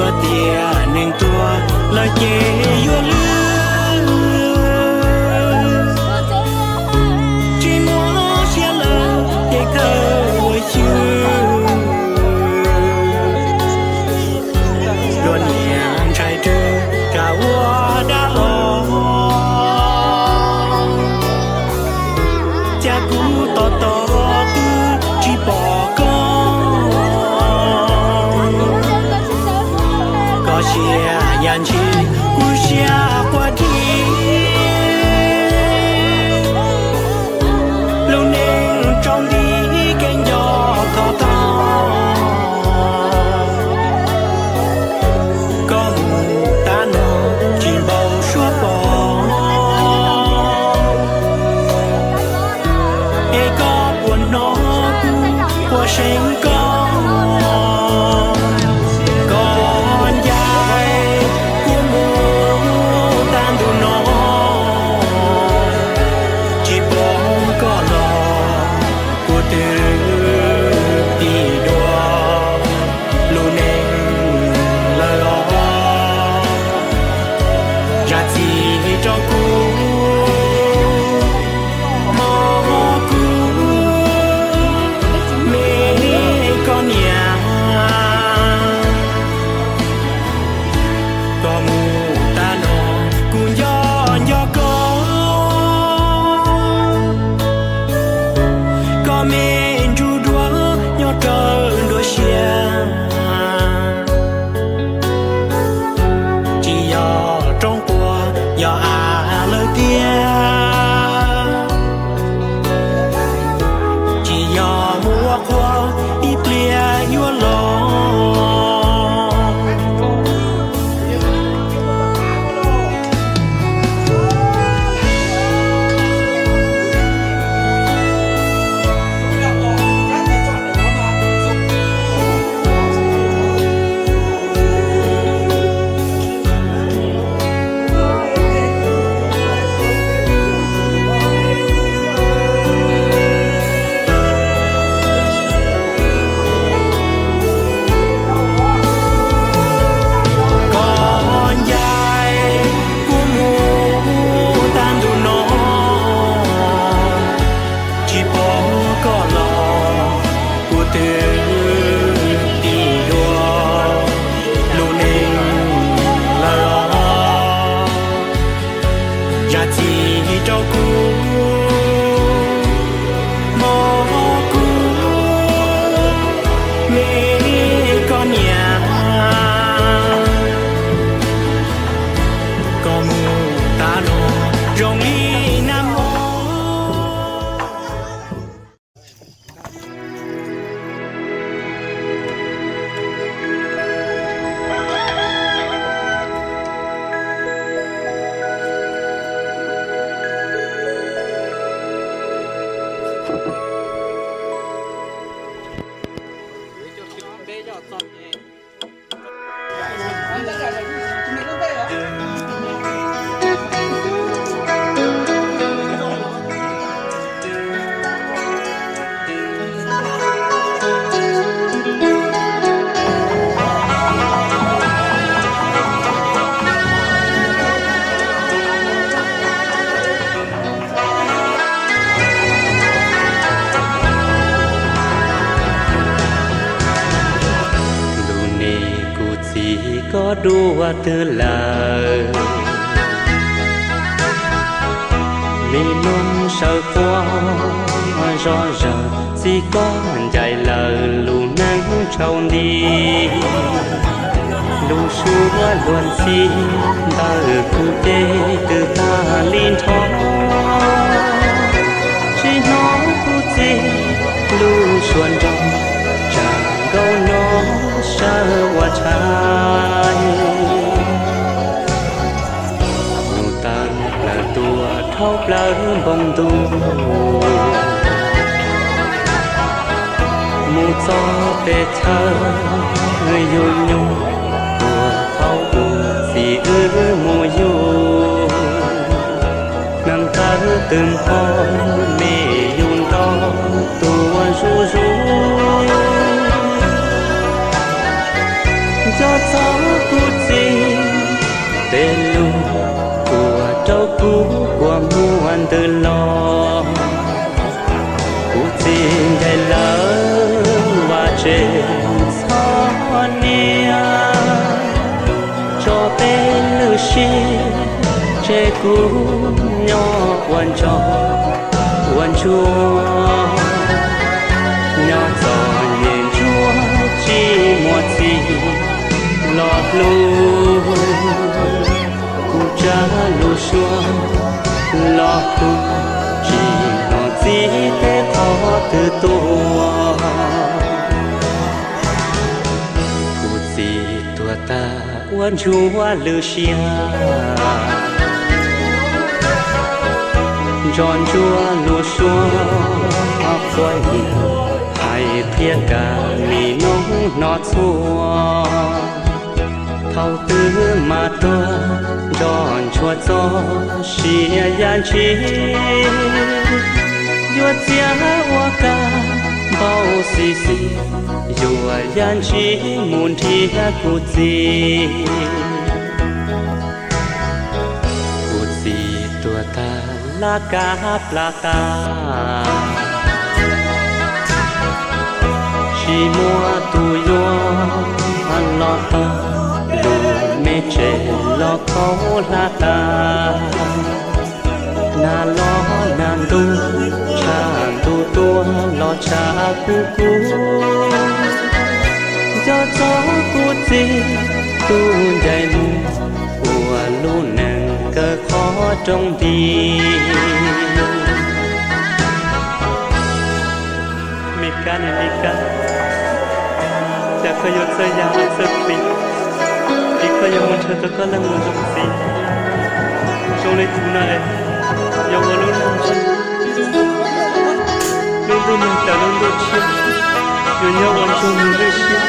Luag tias neeg tuag lawm ces yuav lwj, tsis muaj siab lawm ces kawg ua xyw. Luag niam ntshai rwg kam ua dab los, cas kuv tos tos twb tsis pom koj. Koj siab yam ntshis kuv siab quaj dib, lub neej tsaus nti kev nco thov tau. Koj mus tas no tsis npau suav pom, es koj puas hnov kuv quaj seev koj. Koj ncaim kuv mus tag ntuj no, tsis pom koj los kuv twb tig dua lub neej lawm os. Zam txim rau kuv, mog kuv me koj niam. Koj mus tas no kuv nco nco koj, koj me ntsuj duav nyob rawv nruab siab. Tsis yog roob puag yog av lawm tiag, tsis yog mus ua qhua ib pliag yuav los. Koj ncaim kuv mus tag ntuj no, tsis pom koj los kuv twb tig dua lub neej lawm os. Zam txim rau kuv, mog kuv me koj niam. Koj mus tas no zoo li nag hmo. Ntuj ne, kuv txiv koj dua twg lawm? Me lub sawv quaj zom zaws, txiv koj ncaim lawm lub neej tsaus nti. Lub suab luag ntxhi ntawm kuv ces twb tag li nrho, tsis hnov kuv txiv lub suab nrog, tsam nkaus no sawv ua tshais. Nug tawm plaws tuaj dhau plaws npoo ntuj, mus txog pem chaw yug nyuj, tuaj thaum Twb npog me yus nto tuaj zuj zus, nco txog kuv txiv tej lus uas rau kuv kua muag ntws los. Kuv txiv ncaim lawv Vajtswv txhob niam, tso peb lwm siab tseg kuv nyob ua ntsoj ua ntsuag, nyob txom nyem ntsuag tsis muaj txiv los hlub. Kuv tsa lub suab los hu, tsis hnov txiv teb qhov twg tuaj. Kuv txiv tuag tag ua ntsuag lwm siab, nco ntsuag lub suab quaj nyiav, hais qhia kam mi noob no txhua. Thaum twg mas tuag nco ntsuag txoj sia yam ntsis, yuav txiav ua kab npau xis xis, yuav yam ntsis mus nrhiav kuv txiv. Kuv txiv tuag tag laj kab plab qab, tsis muaj tus yuav los tau, lub me tsev los khaub hlab tas. Nag los nag ntuj, tshav ntuj tuaj los tshav kub kub. Nco txog kuv txiv tus ncaim mus ua lub neej kawg qhov rooj nti. Me kab niam me kab, cas koj yuav txawj yam los txawj plis, es koj yuav mus nrhiav tau koj leej mus zoo txiv, zoo li kuv no es yuav ua lub neej ntsuag, lub ntuj nag tawm lub ntuj tshiab, yuav nyob ua ntsuag mus lwm siab.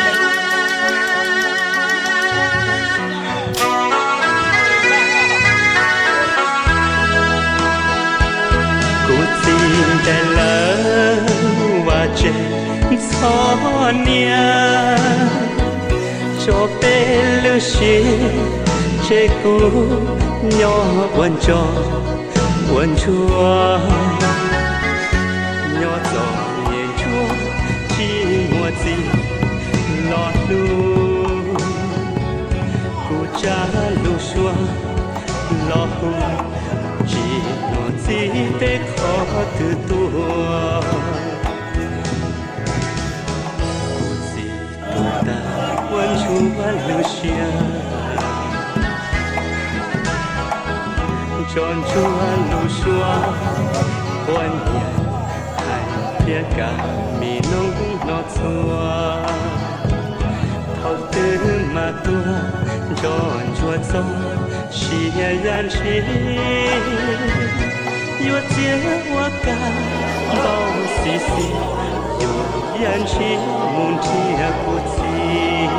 Kuv txiv ncaim lawv Vajtswv txhob niam, tso peb lwm siab tseg kuv nyob ua ntsoj ua ntsuag, nyob txom nyem ntsuag tsis muaj txiv los hlub. Kuv tsa lub suab los hu, tsis hnov txiv teb qhov twg tuaj. Kuv txiv tuag tag ua ntsuag lwm siab, nco ntsuag lub suab quaj nyiav, hais qhia kam mi noob no txhua. Thaum twg mas tuag nco ntsuag txoj sia yam ntsis, yuav txiav ua kab npau xis xis, yuav yam ntsis mus nrhiav kuv txiv.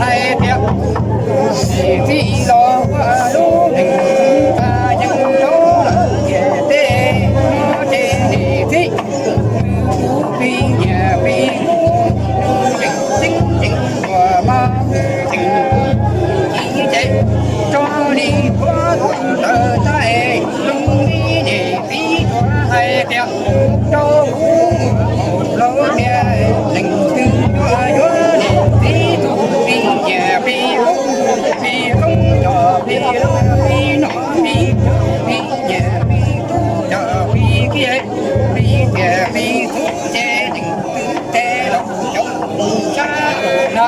Hais tias niam txiv los ua lub neej tas yeej rov lawm tiam tej no ces niam txiv kuv pib nyiam pib kub, nws yeej tseeb tseem uas mas tseem kuv kiv ces tso li qhuav tuam ntawd tab es zoo li niam txiv tsuas hais tias rau kuv mus hauv lub tiaj, leej twg yuav yuav niam txiv tus pib nyiam pib kub, pib qoob cov pib lub pib no pib pib nyiam pib tub cov pib kiag, pib tias pib tub ces leej twg ces los cov sab no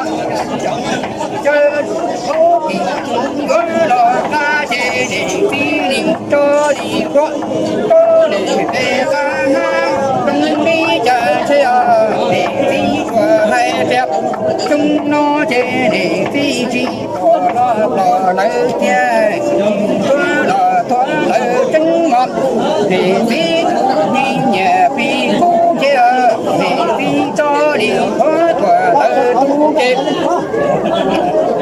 cov caw lub pib yuav los qab ces niam txiv li tso li qhuav rau niam txiv qab na, zoo li cas thiaj niam txiv tsuas hais tias xyoo no ces niam txiv tsis tos los los lawm tiag, tuag los tuag lawm tseeb mog. Niam txiv pib nyiam pib kub ces niam txiv tso li qhuav tuam ntawd tub ces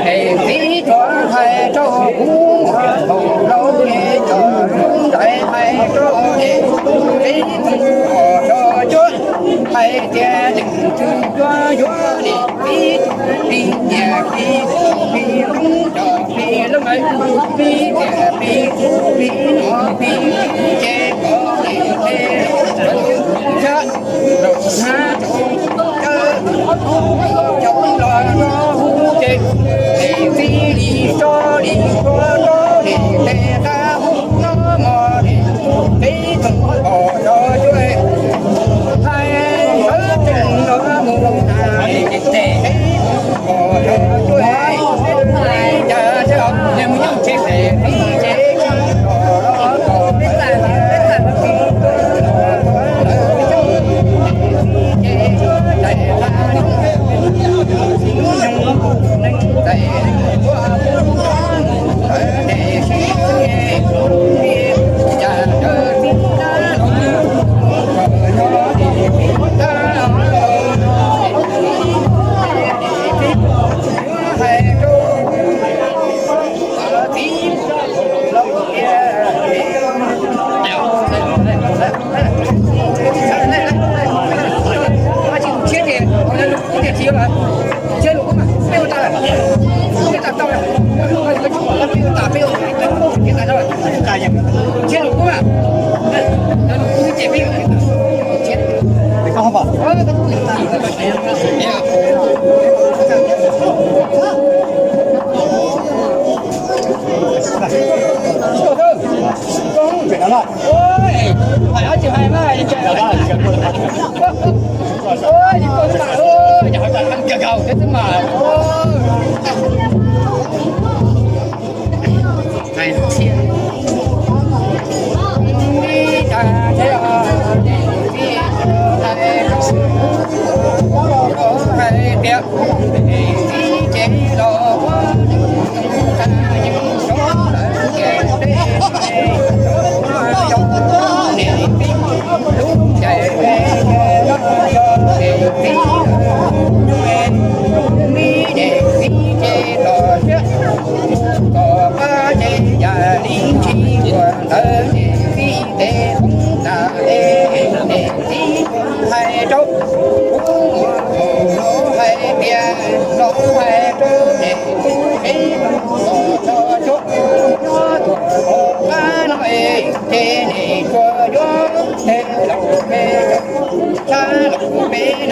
niam txiv tsuas hais rau kuv mus hauv lub tiaj, cov lub ntawd hais rau niam txiv tus uas tso cuab hais tias leej twg yuav yuav niam txiv tus pib nyiam pib kub, pib qoob cov pib lub pib tias pib tub pib no pib ces kom niam txiv rau sab rau sab rau caw cov los no hu ces niam txiv li tso li qhuav rau niam txiv qab hu no mog, niam txiv tus uas tso cuab hais sawv tsees los mus na, niam txiv tus uas tso cuab li cas thiaj mus nyob tsis pem txiv ces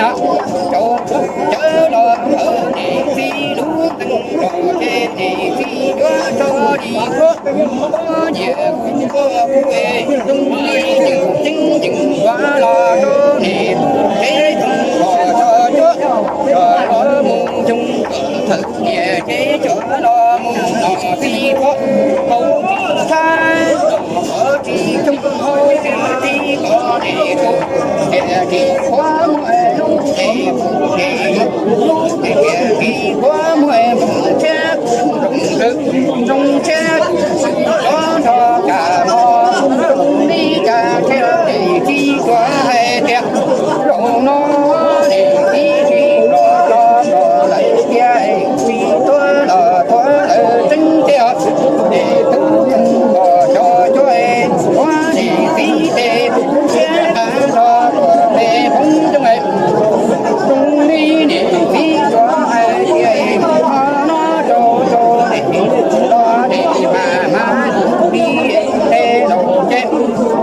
Cov cawv los thawv niam txiv lub ntees los ces niam txiv yuav tso li thuab. Nyiam kuv koj kuv es zoo li yeej ceeb yeej vab los rau niam tus tsev thooj los tso cuab. Cov los mus yoog thawm niam ces cov los mus los txiv thuab hauv tsis tshab los tsis coob hauv txiv txiv los niam tus ces tsis thuab muaj lub ces ces lub ces tsis thuab muaj mus tshiab kuv zoo nkawd zoo tshiab kuv xwm cov nrog kam los zoo li cas thiaj li txiv tuag hais tias zaum no niam txiv tsis los los los lawm tiag, txiv tuag los tuag lawm tseeb tiag. Niam tub tub los cov cuab es tuag niam txiv ces tus siab nqa los tuag peb hoob coob es zoo li niam txiv tuag hais tias ho no rau rau niam los niam mas mas li tej laus ces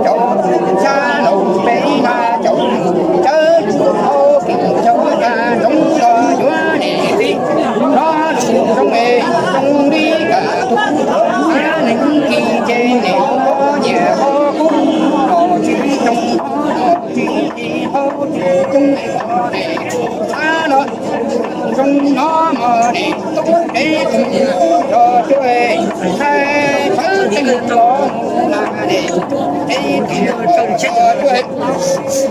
cov xya laus peb mas cov tsawb hauv pes cov nqa zoov los yuav niam txiv los lus zoo es zoo li kam tus neeg kis ces niam ho nyiam ho kub los tsis coob los tsis kis hauv tsis coob es niam tub txhab los zoo no mas niam tub tsev tub los cuab es hais thawv tseeb los mus na niam tub tsev tub los cuab es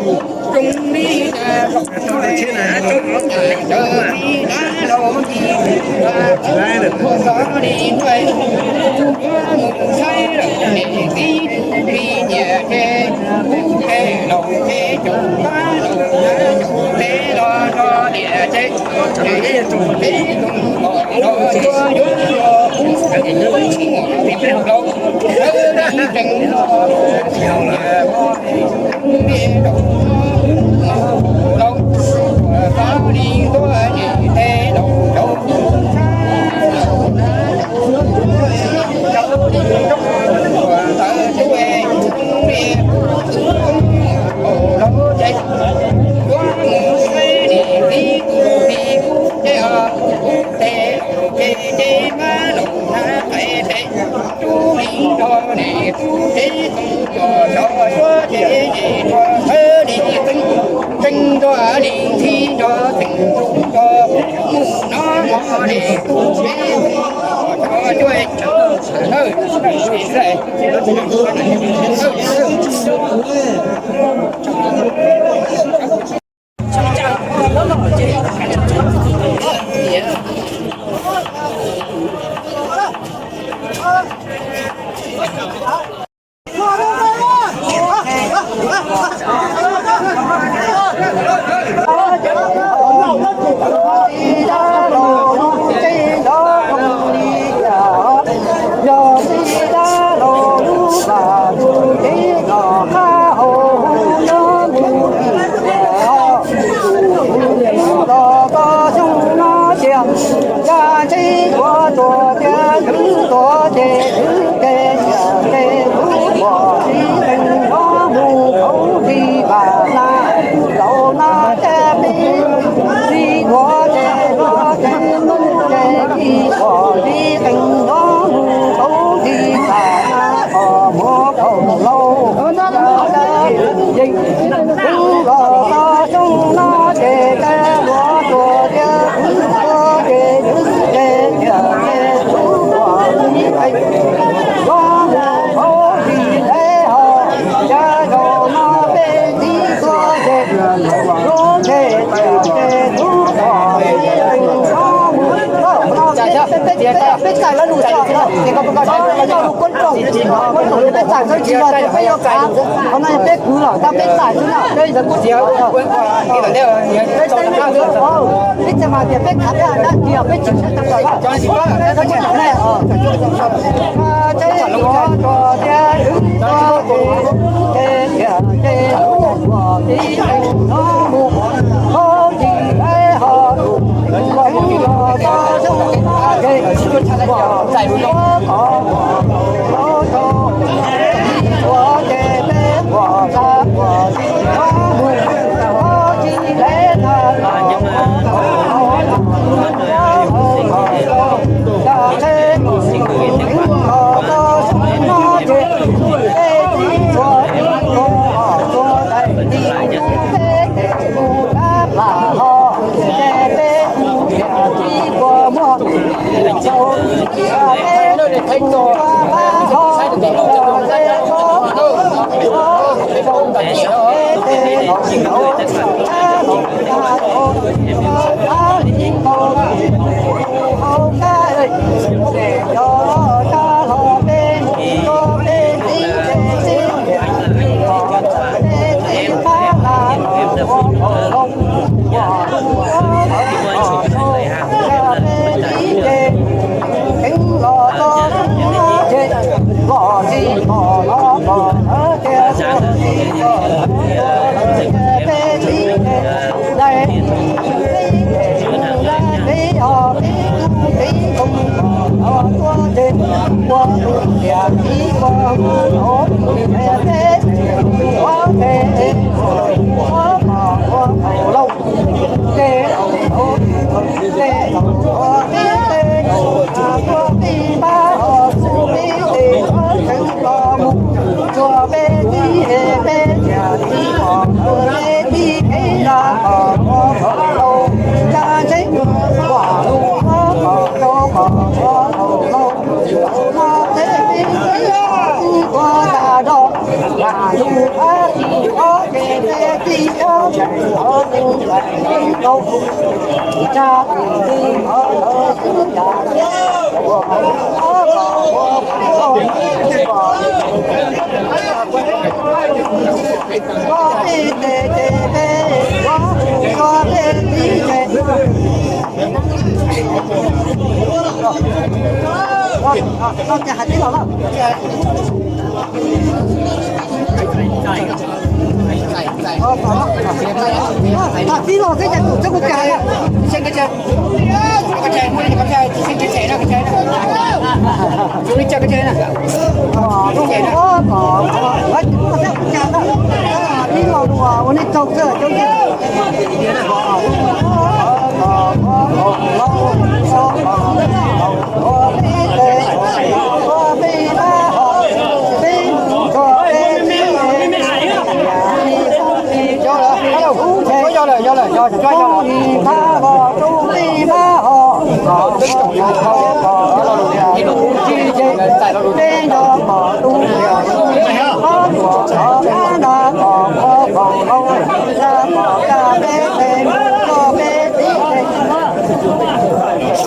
zoo li cas los cuab es cov txiv dab laug txiv dab laug los li no es kuv yuav mus saib lawm niam txiv tsis nyiam ces kuv ces laus ces cov dab laug na cov teb los nrog niam ces ces tus teb tus los cuab yuav los kuv tsev tub los txiv dab laug tsev los niam Los tau xyoo no cia ya ntsib tuav tuav tias twb tuav ces twb ces cia ces twb tuav tib teeg no mus kauv tib pam na, zaum no ces pib tib tuav ces no ces mus ces tib tuav tib teeg no mus kauv tib pam na, qhov muag kaum lauj. Yeej twb los tau xyoo no ces tas luag tuav tias twb tuav ces twb ces cia ces twb tuav tib teeg no mus kauv tib teeg ho. Cas zaum no peb tib tuav ces lub ces cia ces twb tuav tib teeg no mus. Peb txais lawv lus tso, ces koj puas koj lus kuab rooj, kuab rooj peb txais txhob tsis yog tias peb yuav kav, qhov no yog peb kwv los tab peb txais xwb na, peb ntawd kuj tsis yog. Peb txais mas tias peb khav peb dab tsi os, peb tsis tshaj tau los. Peb txais ne, ces tuav tuav tias twb tuav ces ces cia ces tuav tib teeg no mus, ho tsis peb ho lus los mus los tau xyoo no ces tuav tib tuav ces peb tuav tib tuav ces no mus, ho tsis peb na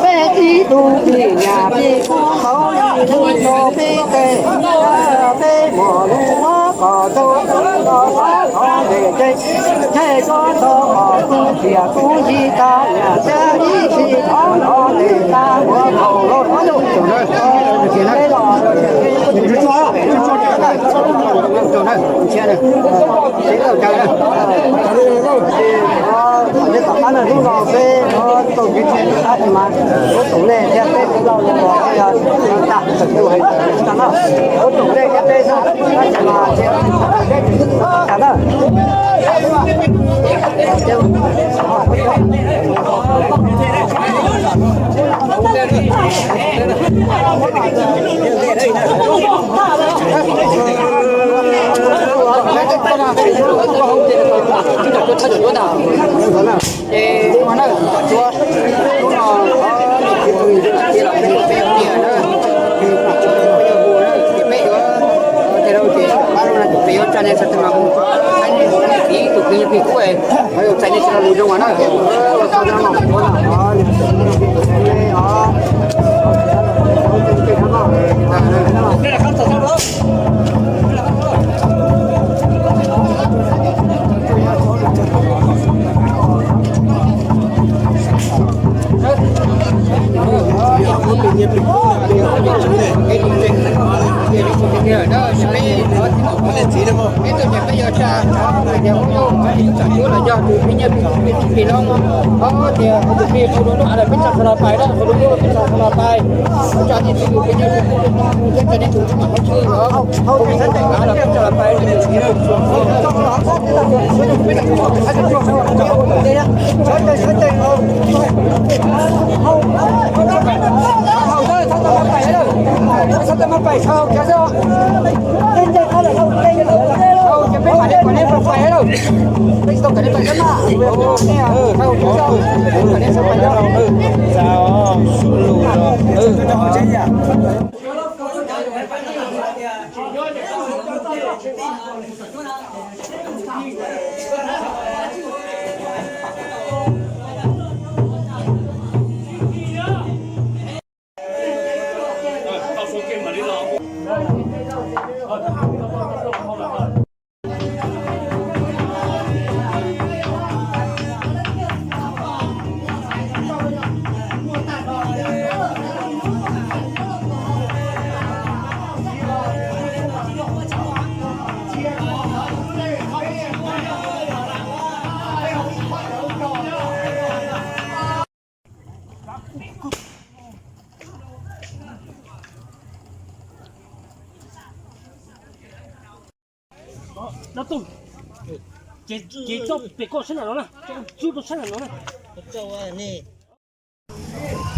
Peb tib tug pim nyab pim kub hauv ib tug rau peb tes, peb muaj lub mob kom tau tau los sab qhov ntej ces, ntshe koj tau kom kuv tias kuv ntsib tag nyam thiab ib txhis thov nrov tes tag ua kaum los. Tom qab no hnub no peb tau kev ntseeg tab sis mas ua tom ntej thiab peb tau los tag, ua tom ntej thiab peb tab sis mas tag na. Ces ua na, tsuav hnub no qhov niam txiv tau yus tus lam tias los peb tau tiag na, ces peb yuav tej rau ces pab rau na tus pem yuav tsa nej sawv daws mas mus thaij nej tus pem nyab pim kub, qhov yuav txais nej sawv daws lus zoo mas na. Ua txog no los ua na,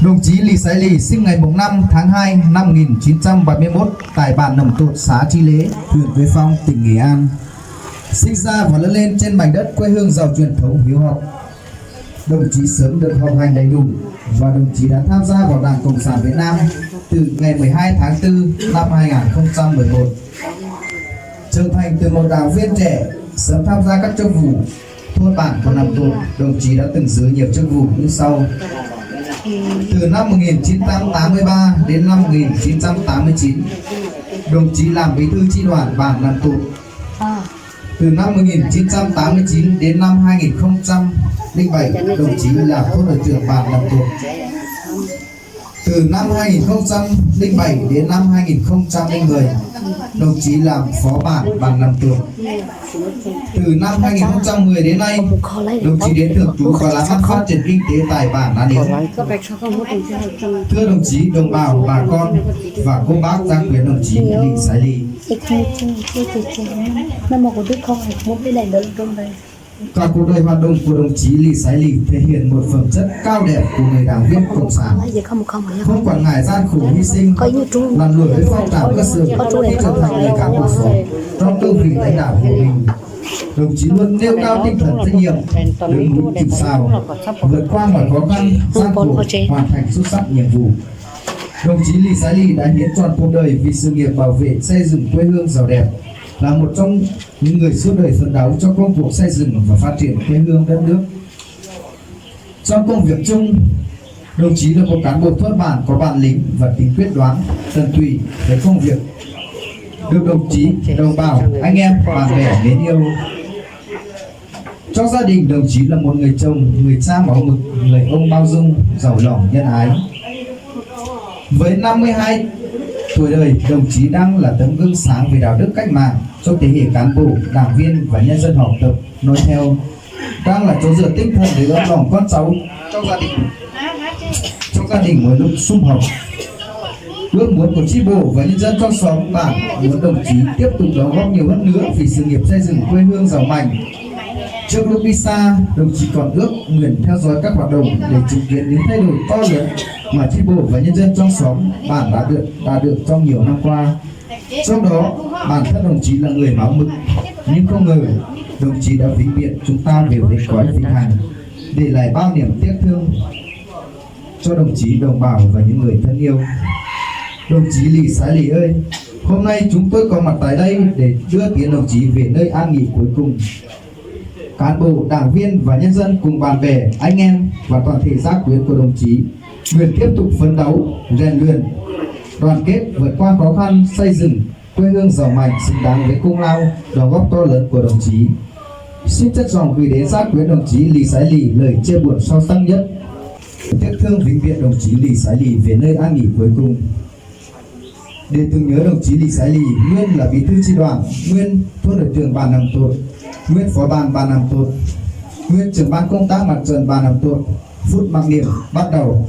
Đồng chí Lì Sái Lì sinh ngày mùng năm tháng hai năm một nghìn chín trăm bảy mươi mốt tại bản Nậm Tột, xã Tri Lễ, huyện Quế Phong, tỉnh Nghệ An. Sinh ra và lớn lên trên mảnh đất quê hương giàu truyền thống hiếu học. Đồng chí sớm được học hành đầy đủ và đồng chí đã tham gia vào Đảng Cộng sản Việt Nam từ ngày mười hai tháng tư năm hai nghìn không trăm mười một. Trưởng thành từ một đảng viên trẻ, sớm tham gia các chức vụ thôn bản của Nậm Tột, đồng chí đã từng giữ nhiều chức vụ như sau. Từ năm một nghìn chín trăm tám mươi ba đến năm một nghìn chín trăm tám mươi chín, đồng chí làm bí thư chi đoàn bản Nậm Tột. Từ năm một nghìn chín trăm tám mươi chín đến năm hai nghìn không trăm lẻ bảy, đồng chí là phó đội trưởng bản Nậm Tột. Từ năm hai nghìn không trăm lẻ bảy đến năm hai nghìn không trăm lẻ mười, đồng chí làm phó bản bản Nậm Tột. Từ năm hai nghìn không trăm mười đến nay, đồng chí đến thường trú và làm ăn phát triển kinh tế tại bản Nà Niến. Thưa đồng chí, đồng bào, bà con và cô bác gia quyến đồng chí Lì Sái Lì. Các cuộc đời hoạt động của đồng chí Lì Sái Lì thể hiện một phẩm chất cao đẹp của người đảng viên cộng sản. Không quản ngại gian khổ hy sinh, lặn lội với phong trào cơ sở, để trở thành người cán bộ giỏi trong cương vị lãnh đạo của mình. Đồng chí luôn nêu cao tinh thần trách nhiệm, đứng núi chịu sào, vượt qua mọi khó khăn, gian khổ, hoàn thành xuất sắc nhiệm vụ. Đồng chí Lì Sái Lì đã hiến trọn cuộc đời vì sự nghiệp bảo vệ, xây dựng quê hương giàu đẹp, là một trong những người suốt đời phấn đấu cho công cuộc xây dựng và phát triển quê hương đất nước. Trong công việc chung, đồng chí là một cán bộ thôn bản có bản lĩnh và tính quyết đoán, tận tụy với công việc, được đồng chí, đồng bào, anh em, bạn bè mến yêu. Trong gia đình, đồng chí là một người chồng, người cha máu mực, người ông bao dung, giàu lòng nhân ái. Với năm mươi hai tuổi đời, đồng chí đang là tấm gương sáng về đạo đức cách mạng cho thế hệ cán bộ, đảng viên và nhân dân học tập, noi theo. Đang là chỗ dựa tinh thần để ấm lòng con cháu trong gia đình, trong gia đình mỗi lúc sum họp. Ước muốn của chi bộ và nhân dân trong xóm bản muốn đồng chí tiếp tục đóng góp nhiều hơn nữa vì sự nghiệp xây dựng quê hương giàu mạnh. Trước lúc đi xa, đồng chí còn ước nguyện theo dõi các hoạt động để chứng kiến những thay đổi to lớn mà chi bộ và nhân dân trong xóm bản đã được, đã được trong nhiều năm qua. Trong đó, bản thân đồng chí là người máu mực, nhưng không ngờ đồng chí đã vĩnh viễn chúng ta về với cõi vĩnh hằng, để lại bao niềm tiếc thương cho đồng chí, đồng bào và những người thân yêu. Đồng chí Lì Sái Lì ơi, hôm nay chúng tôi có mặt tại đây để đưa tiễn đồng chí về nơi an nghỉ cuối cùng. Cán bộ, đảng viên và nhân dân cùng bạn bè, anh em và toàn thể gia quyến của đồng chí nguyện tiếp tục phấn đấu, rèn luyện, đoàn kết vượt qua khó khăn, xây dựng quê hương giàu mạnh xứng đáng với công lao, đóng góp to lớn của đồng chí. Xin trân trọng gửi đến gia quyến đồng chí Lì Sái Lì lời chia buồn sâu sắc nhất. Tiếc thương vĩnh viễn đồng chí Lì Sái Lì về nơi an nghỉ cuối cùng. Để tưởng nhớ đồng chí Lì Sái Lì, nguyên là bí thư chi đoàn, nguyên thôn đội trưởng bản Nậm Tột, nguyên phó bản bản Nậm Tột, nguyên trưởng ban công tác mặt trận bản Nậm Tột. Phút mặc niệm bắt đầu.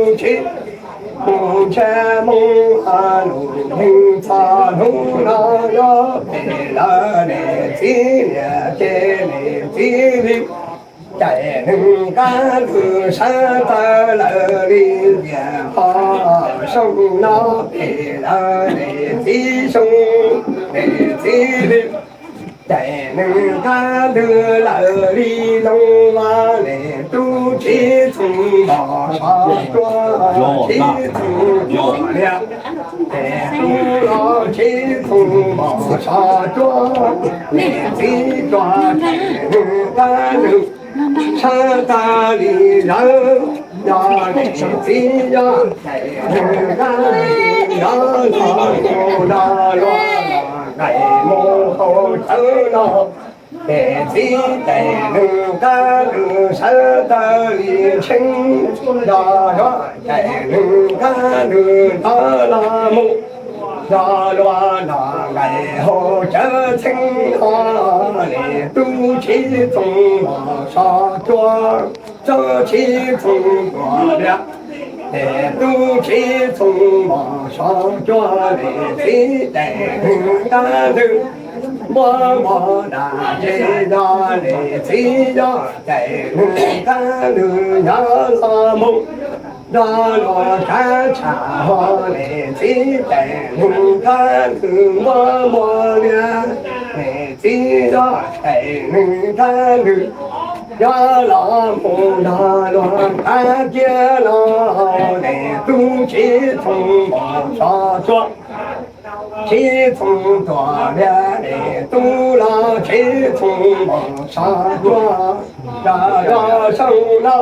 tub tsi mus ntsha moo, lug neeg txog hnub no yuav phem lawm, niam txiv niam ces niam txiv li. Cais neeg qab lug sawv tawg lawm li, niam ho xyoo no phem lawm, niam txiv xyoo, niam txiv li. Cais neeg qab lug lawm li, loo los niam tub tsi txhoov npog sov cuab, tsi txhoov npog liab, niam tub los tsi txhoov npog sov cuab, niam txiv cuab. Cais neeg qab lug sawv tawg li lawm, yog niam txiv yog cais neeg qab lug, yog los mus nrog luag nqaim mus haus cawv no. Niam txiv cais neeg qab lug sawv tawg li tsheej, yog los cais neeg qab lug nrog luag mus nrog luag nqaim haus cawv txheej no. Niam tub tsi txhoov npog sov cuab, tub tsi txhoov npog liab, niam tub tsi txhoov npog sov cuab, niam txiv cais neeg qab lug muab muag dam tsi, yog niam txiv yog cais neeg qab lug, yog los mus nrog luag kav tsham, ho niam txiv cais neeg qab lug muab muag liab, niam txiv yog cais neeg qab lug, yog los mus nrog luag kav kiag los. Niam tub tsi txhoov npog sov cuab, tsi txhoov npog liab, niam tub los tsi txhoov npog sov cuab. Yog los xyoo no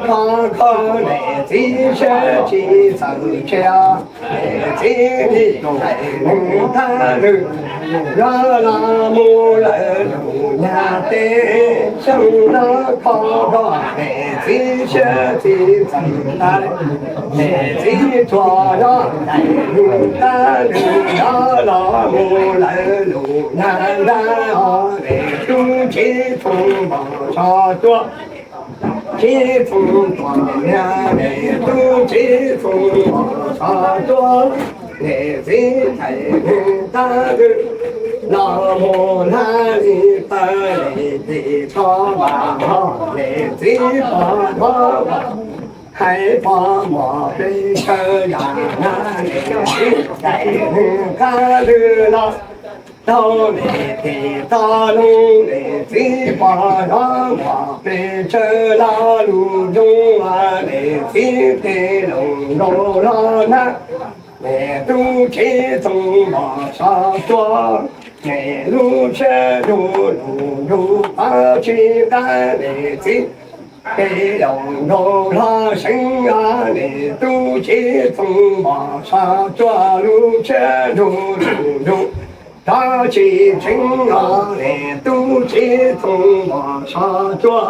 kho kho, niam txiv siab tsi txawm tshiab, niam txiv li cais neeg qab lug, yog los mus lawm lug nyag teb. Xyoo no kho kho, niam txiv siab tsi txawm tshiab, niam txiv tsuas yog cais neeg qab lug, yog los mus lawm lug nyag nrab. Niam tub tsi txhoov npog sov cuab, tsi txhoov npog liab, niam tub tsi txhoov npog sov cuab. Niam txiv cais neeg qab lug, los mus hlab li taw li tim toj vas, ho niam txiv pog dhuav hais pog muag peb chaw yam na. Niam txiv cais neeg qab lug los Tau niam tij tau noog niam txiv pog, nov muaj pes tsawg lo lus zoo, niam txiv tes loos nkaus hlo hnab, niam tub tsev txoos mos tso cua, niam lub siab nrug lug nrug qab tsis qab, niam txiv tes loos nkaus hlo seev, niam tub tsev txoos mos tso cua, lub siab nrug lug nrug qab tsis tseev, niam tub tsev txoos mos tso cua,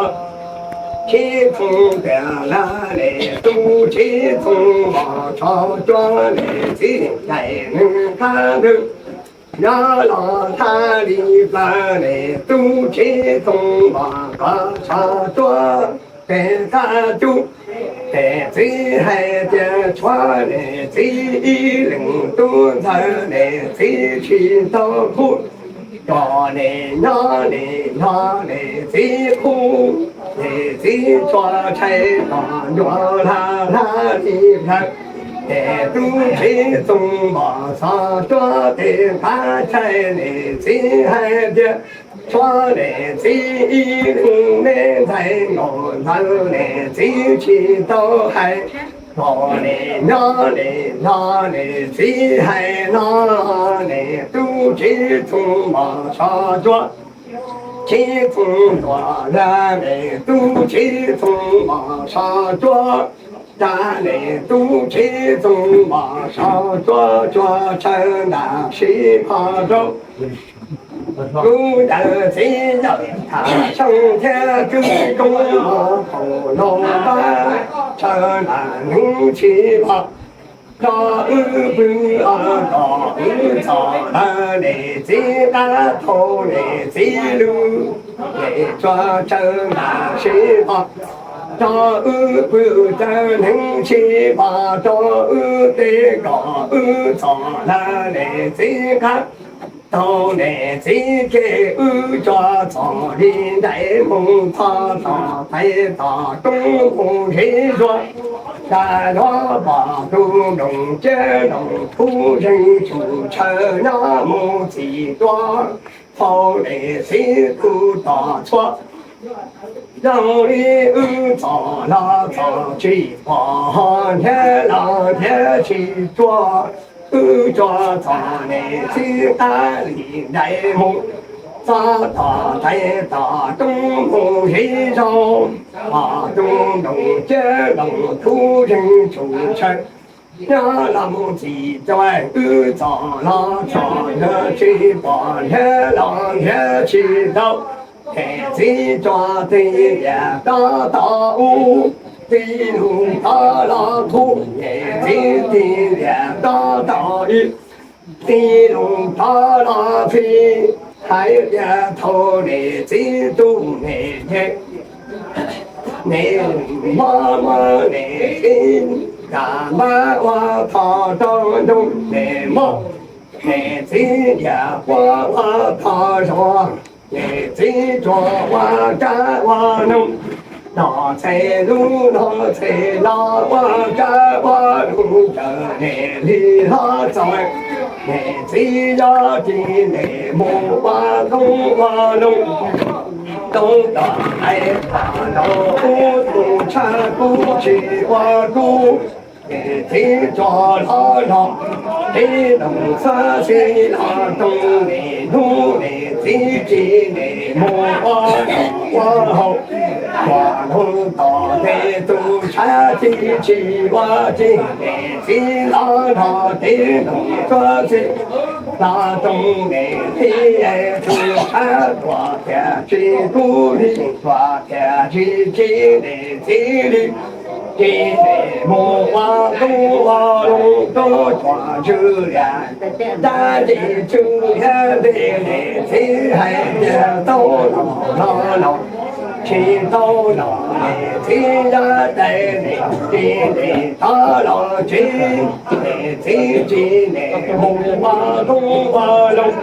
tsev txoos tiag lawm, niam tub tsev txoos mos tso cua, niam txiv daim nws qab ntwg nyob los hlab li plaws, niam tub tsev txoos mos qab tso cua, tes qab cub. Niam txiv hais tias tshuav niam txiv ib leeg tub ntxawg, niam txiv tsis tau qub, kom niam nyob niam nyob niam txiv qub, niam txiv tso tshais los ncuav hlab hlab li plaws, niam tub tsev txoos mos tso cua, tes qab tshais, niam txiv hais tias tshuav niam txiv ib leeg me ntxhais nkaus ntxawg, niam txiv tsis tau hais, kom niam nyob niam nyob niam txiv hais no, niam tub tsev txoos mos tso cua, tsev txoos ntuas lawm, niam tub tsev txoos mos tso cua, cas niam tub tsev txoos mos tso cua, cua tsawg ntam sib pho rau. Kuv ntawm txiv yawm tham xyoo thiab kwv koob mus phaum laug pab, tsawg ntam neeb tsis pom, rau wb pw kom wb txom lawm, niam txiv qab thau niam txiv lub, niam tsuas tsawg ntam sib pom, rau wb pw tsawg neeb tsis pom, rau wb tej kom wb txom lawm, niam txiv qab thau niam txiv ke, wb tsuas txom li nraim moog txog tom tais tom roob moog zeb zuag, tas zog pom tug nplooj ciab nplooj tub zeeg tshum tshaw nyob moog txim tua, thau niam txiv tug tom txhua. Zoo li wb txom los txom tsis pom, ho nrhiav los nrhiav tsis tsuag, wb tsuas txom niam txiv qab li nraim moog txog tom tais tom roob moog zeb zaug, pom tug nplooj ciab nplooj tub zeeg tshum tshaw nyob los moog txim tua, wb txom los txom tsis pom, nrhiav los nrhiav tsis tau, niam txiv tsuas tig lias rov tom ub, tig lug rov los qub, niam txiv tig lias rov tom ib, tig lug rov los txhij, hais tias thau niam txiv tug niam yej, niam mob mob niam txiv, kam npab ua thov rau nroog niam mob, niam txiv yam quab ua thov zog, niam txiv tsuas ua kab ua noog, noj txhais lub noj txhais no, ua kab ua noog raws niam li hlob txaus, niam txiv yog tsis niam mus ua nkoob ua noog, tau tom tais tom no ub tug tshaj kub tsis ua kub, niam txiv tsuas hlob zog, tib noog xab xib los rau niam hnub, niam txiv tsis niam mus ua noj ua haus, ua noog tom tes tug tshaj tib tsis ua tsis, niam txiv hlob zog, tib noog xab xib los rau niam hnub, tug tshaj tuag tiag tsis kub li, tuag tiag tsis tsis niam txiv li, tsis niam mus ua nkoob ua noog rau tsuas tsw lias, dab tsi tsw lias ntej, niam txiv hais tias tau los los los, tsis tau los niam txiv yog tais, niam txiv tsis tau los tsis, niam txiv tsis niam mus ua nkoob ua noog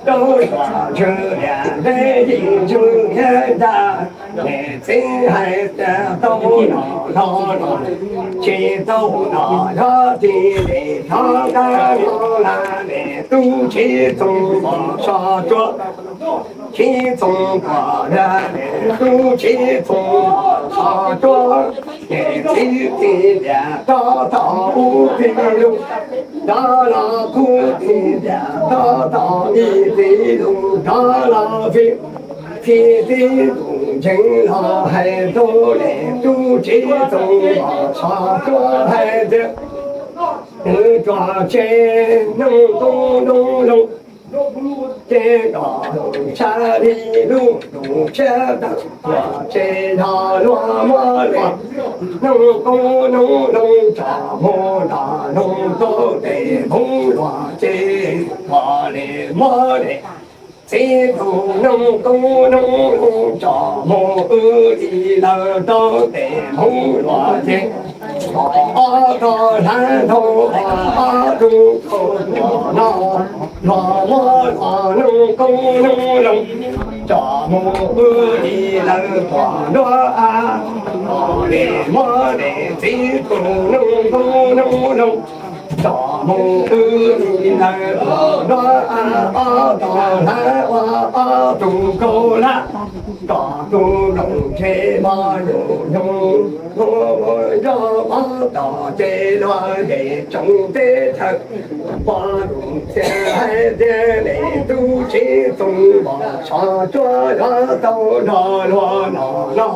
rau tsuas tsw lias ntej, yim tsw lias ntej, Niam txiv hais tias tau los los los, tsis tau los yog tsis li thov kab los na, niam tub Tsib Txoos Mos Tshos Tsuab, Tsib Txoos Tuam Liab, niam tub Tsib Txoos Mos Tshos Tsuab, niam txiv txiv tias rov tau ub txiv lus, rov los qub txiv tias rov tau ib txiv lus, rov los txiv, txiv txiv lus ntseeg los hais rau niam tub Tsib Txoos Mos Tshos Tsuab hais tias, nws tsuas tseg noog qoob noog loo, tseg kom tshaj li lub ntuj tshiab tawm, tsuas tseg yog luag muab luag noog qoob noog loo, tsom mus nram noog rau tes hmoov luag ces tsuas li muab li txiv tus noog qoob noog loo, tsom mus wb li lawm rau tes hmoov luag ces ob tog hlab nthau ob tug kaus tuam no, luag muab luag noog qoob noog loo, tsom mus wb li lawm tuam nruab av, tsom li muab li txiv tus noog qoob noog loo, tsom mus wb li lawm tuam nruab av, ob tog hlab ua ob tug kaus hlab, kom tus nplooj tsev mos nyuj nyoog, nyob pob tom tsev luag ces tsoom teb chaws pom lus txias hais tias niam tub Tsib Txoos Mos Tshos Tsuab yuav tau nrog luag los no,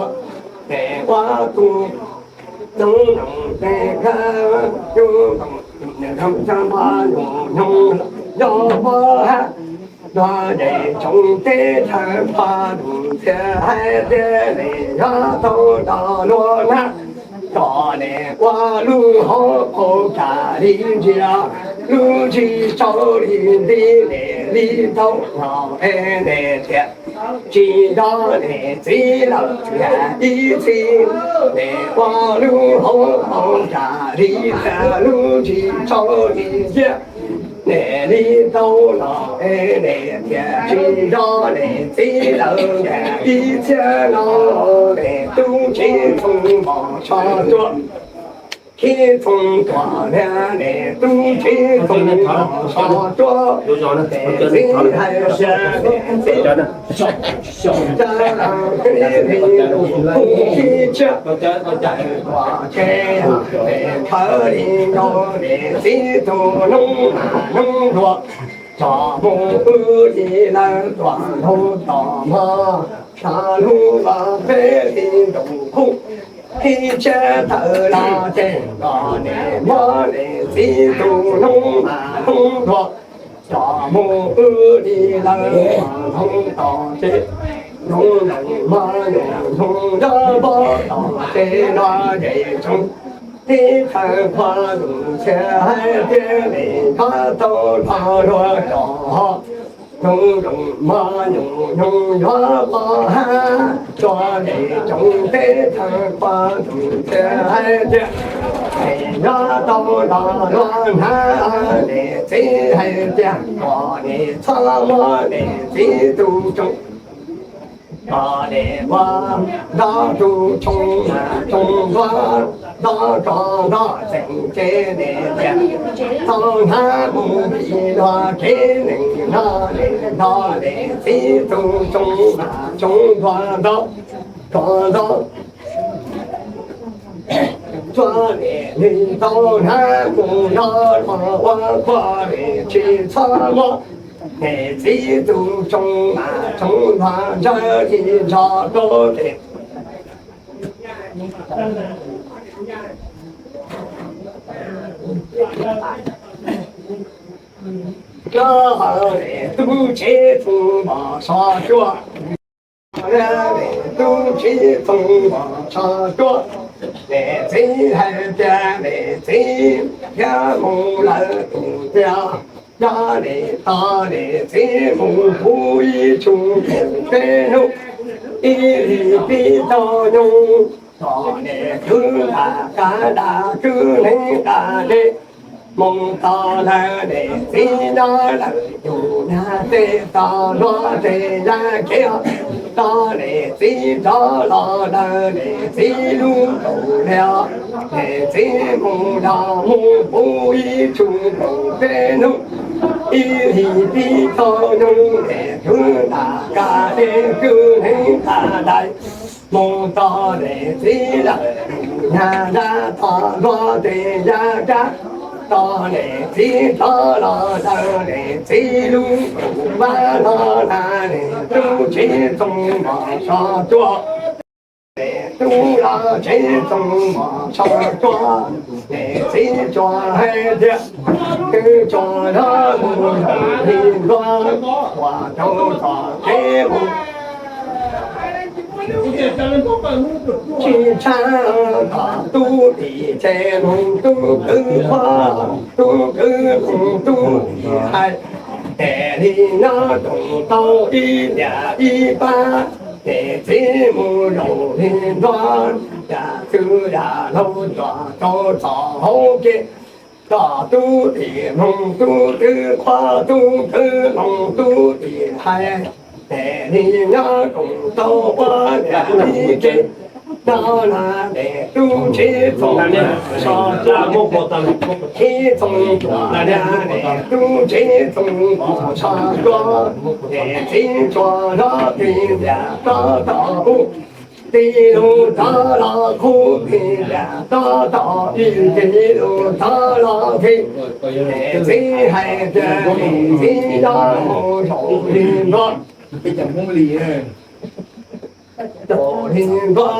ces ua tus noog noog tes kab, tus nplooj tsev mos nyuj nyoog, nyob pob hab, luag ces tsoom teb chaws pom lus txias hais tias niam yuav tau nrog luag nab, kom niam ua lub hauv paus kam li ntsia, lub tsis tsaus li nti, niam li tau los es niam tias tsis nco niam txiv lawm tiag ib txhis, niam ua lub hauv paus kam li ntsia, lub tsis tsaus li ntsia, niam li tau los es niam tias tsis nco niam txiv lawm tiag ib txhis no, niam tub Tsib Txoos Mos Tshos Tsuab, Tsib Txoos Tuam Liab, niam tub Tsib Txoos Mos Tshos Tsuab, niam txiv hais tias niam txiv, tsa li ntuj khub sib tshiab, tawm tuam tsev, khawv li nkaus niam txiv tus noob mas noob hluas, tsom mus wb li lawm tuam ntug tom mog, tsa lub vaj peb li ntuj khub sib tshiab, tawm los ces kom niam muab niam txiv tus noob mas noob hluas, tsom mus wb li lawm tuam ntug tom tsev, nyob nyob mog nyob nyob pob tom tsev no ces tsoom teb chaws pom lus txias hais tias niam yuav tau nrog luag los, nyob nyob mog nyob nyob pob hab, tsuas niam tsoom teb chaws pom lus txias hais tias niam yuav tau nrog luag nab, niam txiv hais tias kom niam txhob muab niam txiv tus tsoos, kom niam ua nto tus tsoos mas tsoos nto, nto tso nto txeem ces niam tias tau hnab mus pim luag kev neeg no, niam nto niam txiv tus tsoos mas tsoos nto, nto tso nto, tsuas niam li tau hnab mus nto los ua koj li tsis txhob muab niam txiv tus tsoos mas tsoos nto, ntsawg li nto rau tes Nyob hauv niam tub Tsib Txoos Mos Tshos Tsuab, niam tub Tsib Txoos Mos Tshos Tsuab, niam txiv hais tias niam txiv yuav mus lawm tus tiag, yog niam tos niam txiv mus puv ib tsu tus peb hnub, ib hlis pib tau nyoog, kom niam kwv nqa qab da kwv neeb nqa dej, mus tos lawm niam txiv nyob lawm yus nag tej tos luag tej ya kev os. Tau niam txiv rov los daws niam txiv lub kaum liag, niam txiv mus los mus puv ib tsuj kaum peb hnub, ib hlis tib tog nyoog niam tub ntam ka dej kwj neev qab dais, mus txog niam txiv lawm nyag dab tog npog tes ya kab, tau niam txiv rov los daws niam txiv lub kaum peb hnub na, niam tub tsev txoos mos tso cua, niam tub los tsev txoos mos tso cua, niam txiv tsuas hais tias, twb tsuas los mus zaum li npua, uas rau tom kev mus tsis tshab, tom tub tim ces moog tub kwv qhuav, tub kwv moog tub tim hais, es li nyob koom tau ib niam ib pab, niam txiv mus zaum li npua, yam txwv yam laug tsuas rau txhom hauv kev, tom tub tim moog tub kwv qhuav, tub kwv moog tub tim hais, es li nyob koom tau ua niam ib tsev, no na niam tub tsev txoos so, tsev txoos tuam na, niam tub tsev txoos tuam so tuaj, niam txiv tsuas zov tis ntiam rov tom ub, tis lug rov los qub, tis ntiam rov tom ib, tis lug rov los qib, niam txiv hais tias niam txiv nyob mus zaum li npua, zaum li npua,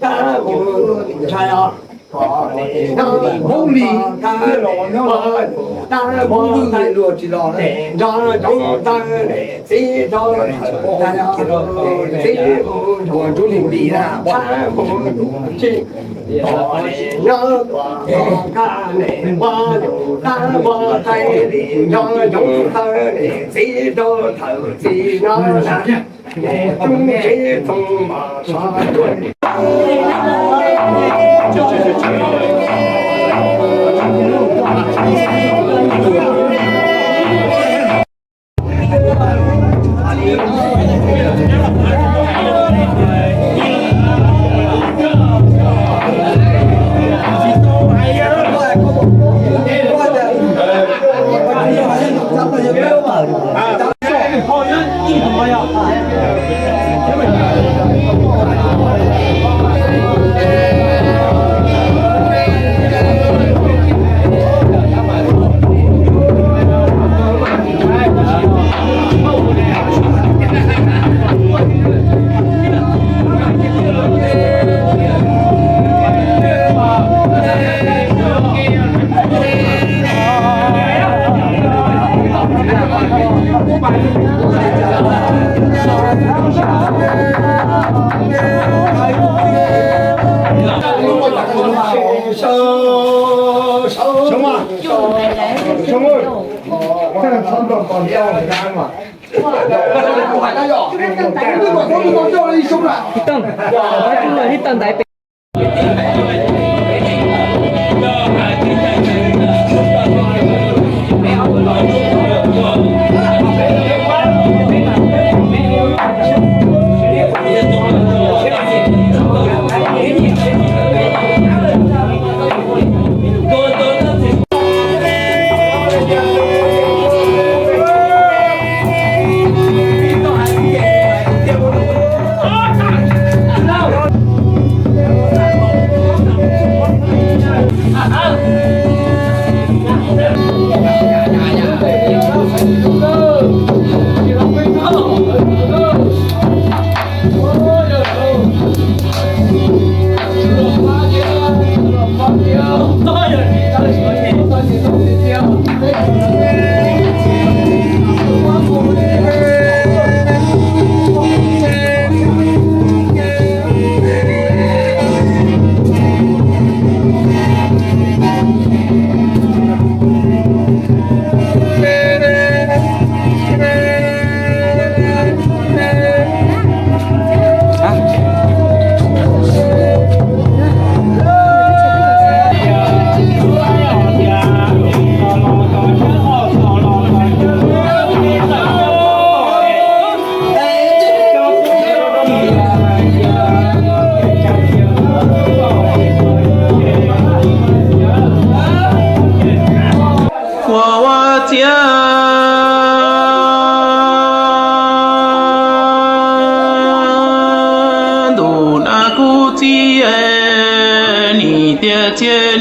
tab mus ntshai os, kom niam nyob mus li, tab mus tab mus tab, tes nrog zoov tawg niam txiv rau thawm tag, niam txiv mus nrug li li na, tab mus nrug tsi, kom niam nyob tuam mus kaj niam npua yus tab mus tag li nrog zoov tawg niam txiv rau thawm txij no na. Tub tsev txoos mos tso tuaj. Ib tog, ib tog ntaiv pem.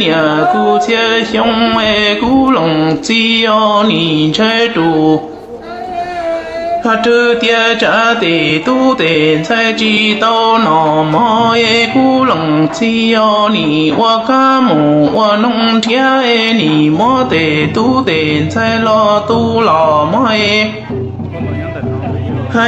Niam kuv txhiaj xyoo es kuv leej txiv os nim ntshai rus, rwg tias tsav tes tub tes ntxhais tsis tau noj mov es kuv leej txiv os nim ua kab mus ua noog nrhiav es nim muab tes tub tes ntxhais los tu los mog es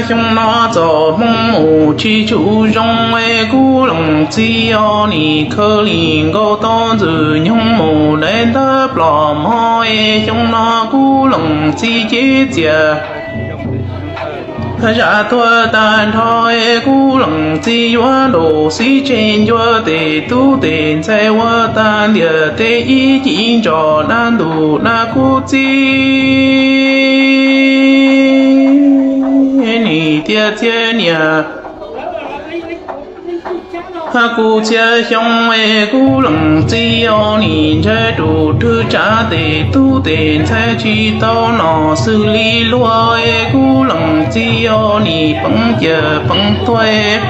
xyoo no txom hmoo mus tsis tshua zoo es kuv leej txiv os nim khaws li nkaus tau ntxwg nyoog mus daim ntawv plom mog es xyoo no kuv leej txiv cev txias zam tuag tag nrho es kuv leej txiv yuav nraum xib tseg ncua tes tub tes ntxhais ua tag ntiag teb ib cim ntsos dab ntuj dab kuv txiv nim tias txiv niam kuv txhiaj xyoo es kuv leej txiv os nim ntshai rus rwg tsav tes tub tes ntxhais tsis tau noj xws li luag es kuv leej txiv os nim peev ciaj peev tuag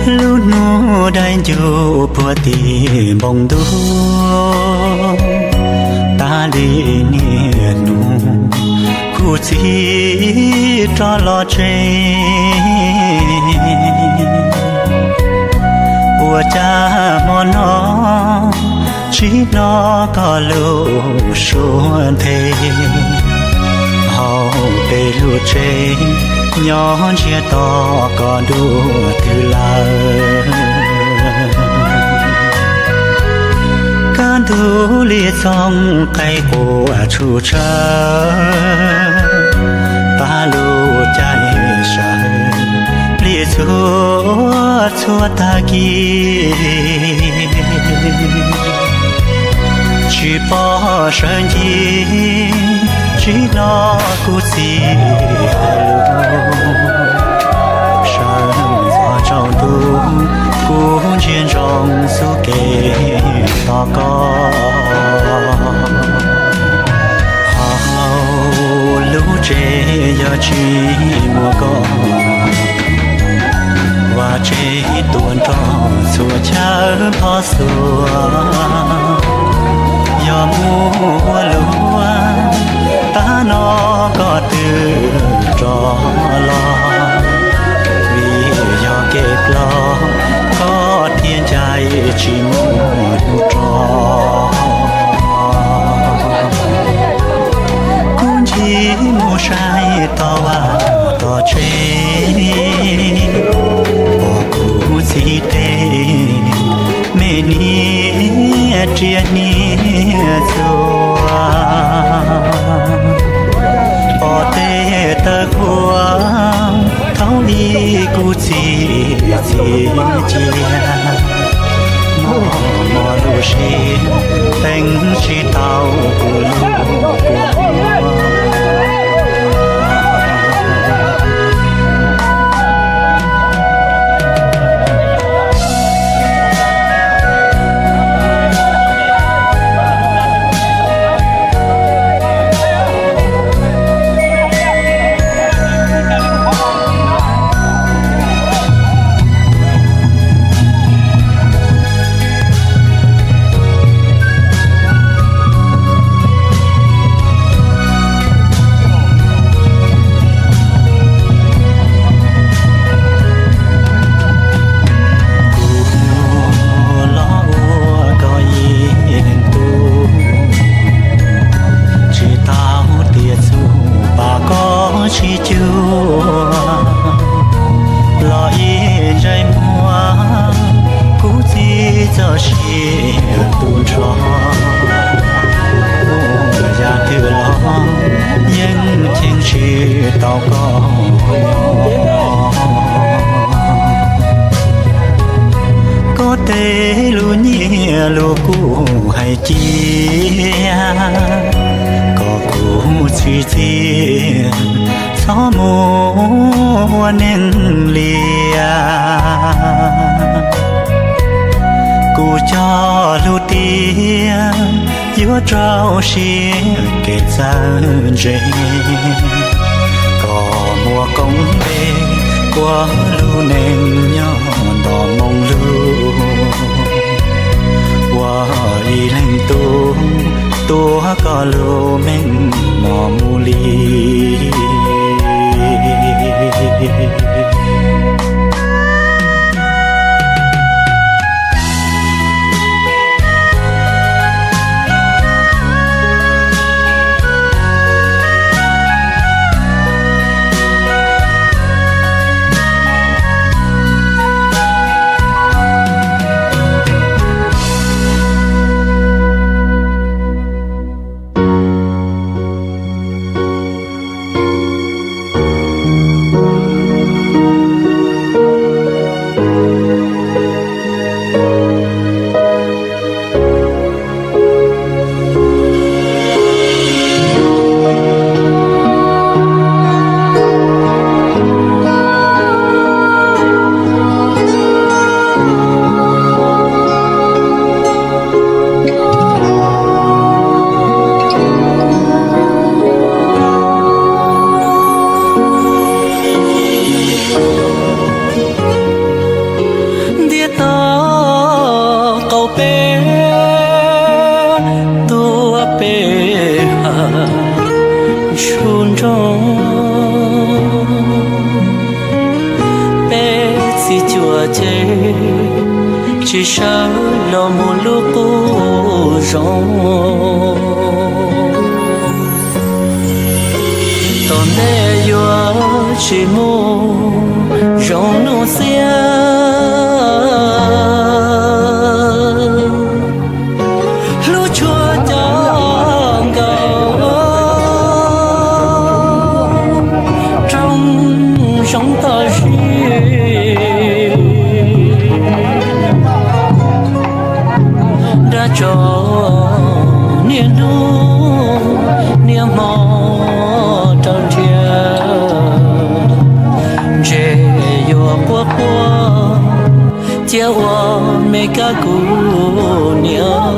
Lub hnub daim ncuj puag tim npoo ntuj, tas li niaj hnub kuv txiv rov los tsev. Ua cas hmo no tsis hnov koj lub suab nthe, hauv peb lub tsev nyob ntsiag to koj nruab twg lawm. Kaj ntug li txooj qaib quaj tshum tshawv, pab lub caij sawv plig txhua txhua tag kis. Tsis pom sawv ncig, tsis hnov kuv txiv hais lus. Sawv ntxov tsaus ntuj, kuv ntsia ntsoov xub kev tos koj. Hauv lub tsev yog tsis muaj koj, vaj tsev tuaj nrog txhua chaw phob xuas. Yog muaj ua luaj, tab no koj twb rov los, vim yog kev ploj, koj thiaj ncaim tsis muaj hnub rov. Kuv ncig mus saib tom vaj tom tsev, pom kuv txiv tej me niam tsiaj niam txuas, pom tej taw kuab thaum ub kuv txiv txiv cia. Mos mos lub siab teev tsis tau kuv lub kua muag. Cuag los ib ntsais muag, kuv txiv txoj sia tu nrho. Yam twg los yeej cheem tsis tau koj. Koj tej lus nyiaj lus kub hais cia, koj kuv txhim txiaj txhob mus ua neeg liam. Kuv cog lus tias yuav rau siab kev txawj ntse, koj muaj koob npe ua lub neej nyob nto moo lug, ua ib leeg tub tuav koj lub meej mom mus li. Ntiab tau qaum peb tuaj peb ha ntsuj nroog, peb txiv cuam ces tsis sawv los mus lub qub zoov. Tom ntej yuav tsis mus zoo nuj xiab, hlub tshua cov nkaus rooj zoov toj zis. Dab tso niaj hnub niaj hmo rau nrhiav, ntshe yuav quaj quaj cia ua me kab kuv niam.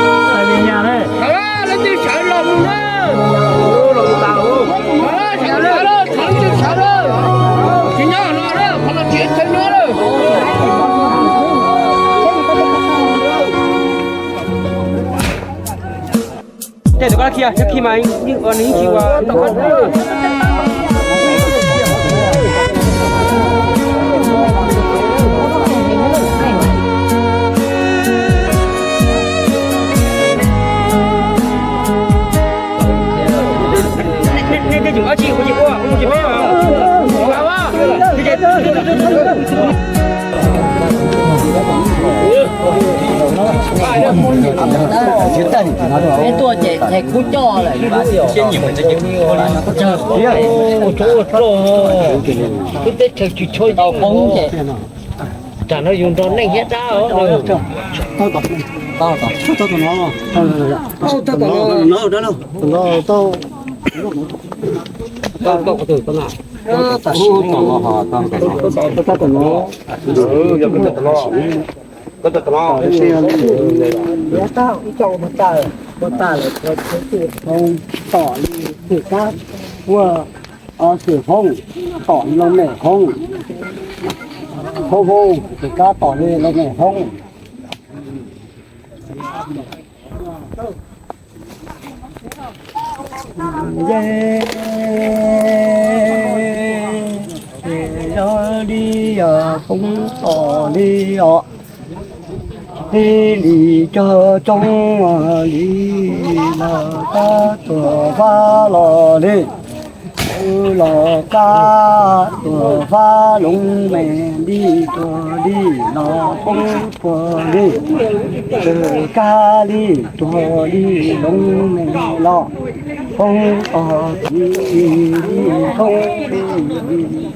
Hais li nyag ne. Sawv los mus na. Sawv los, sawv los, sawv los, tsis nyob no na, qhov no tsis txhawj nyob na. Tej tus koj khi, khi mas nws yeej tsis ua tau koj. Nej tej tsum dab tsi kuv tsis ua, kuv tsis peb os. Peb tuaj ces kuv coj lawm. Tsam no yus nrog neej thiab dab. Tom li Hwm Kab ua, Xwm Hoob tom li Looj Mem Hoob. Hoob Hoob, Hwm Kab tom li Looj Mem Hoob. Yog li Hoob tom li os. Li li cog coob li los kab tuag fab los li. Los kab tuag fab Looj Mem li tuag li los Hoob tuag li. Kab li tuag li Looj Mem los Hoob tuag li, Hoob li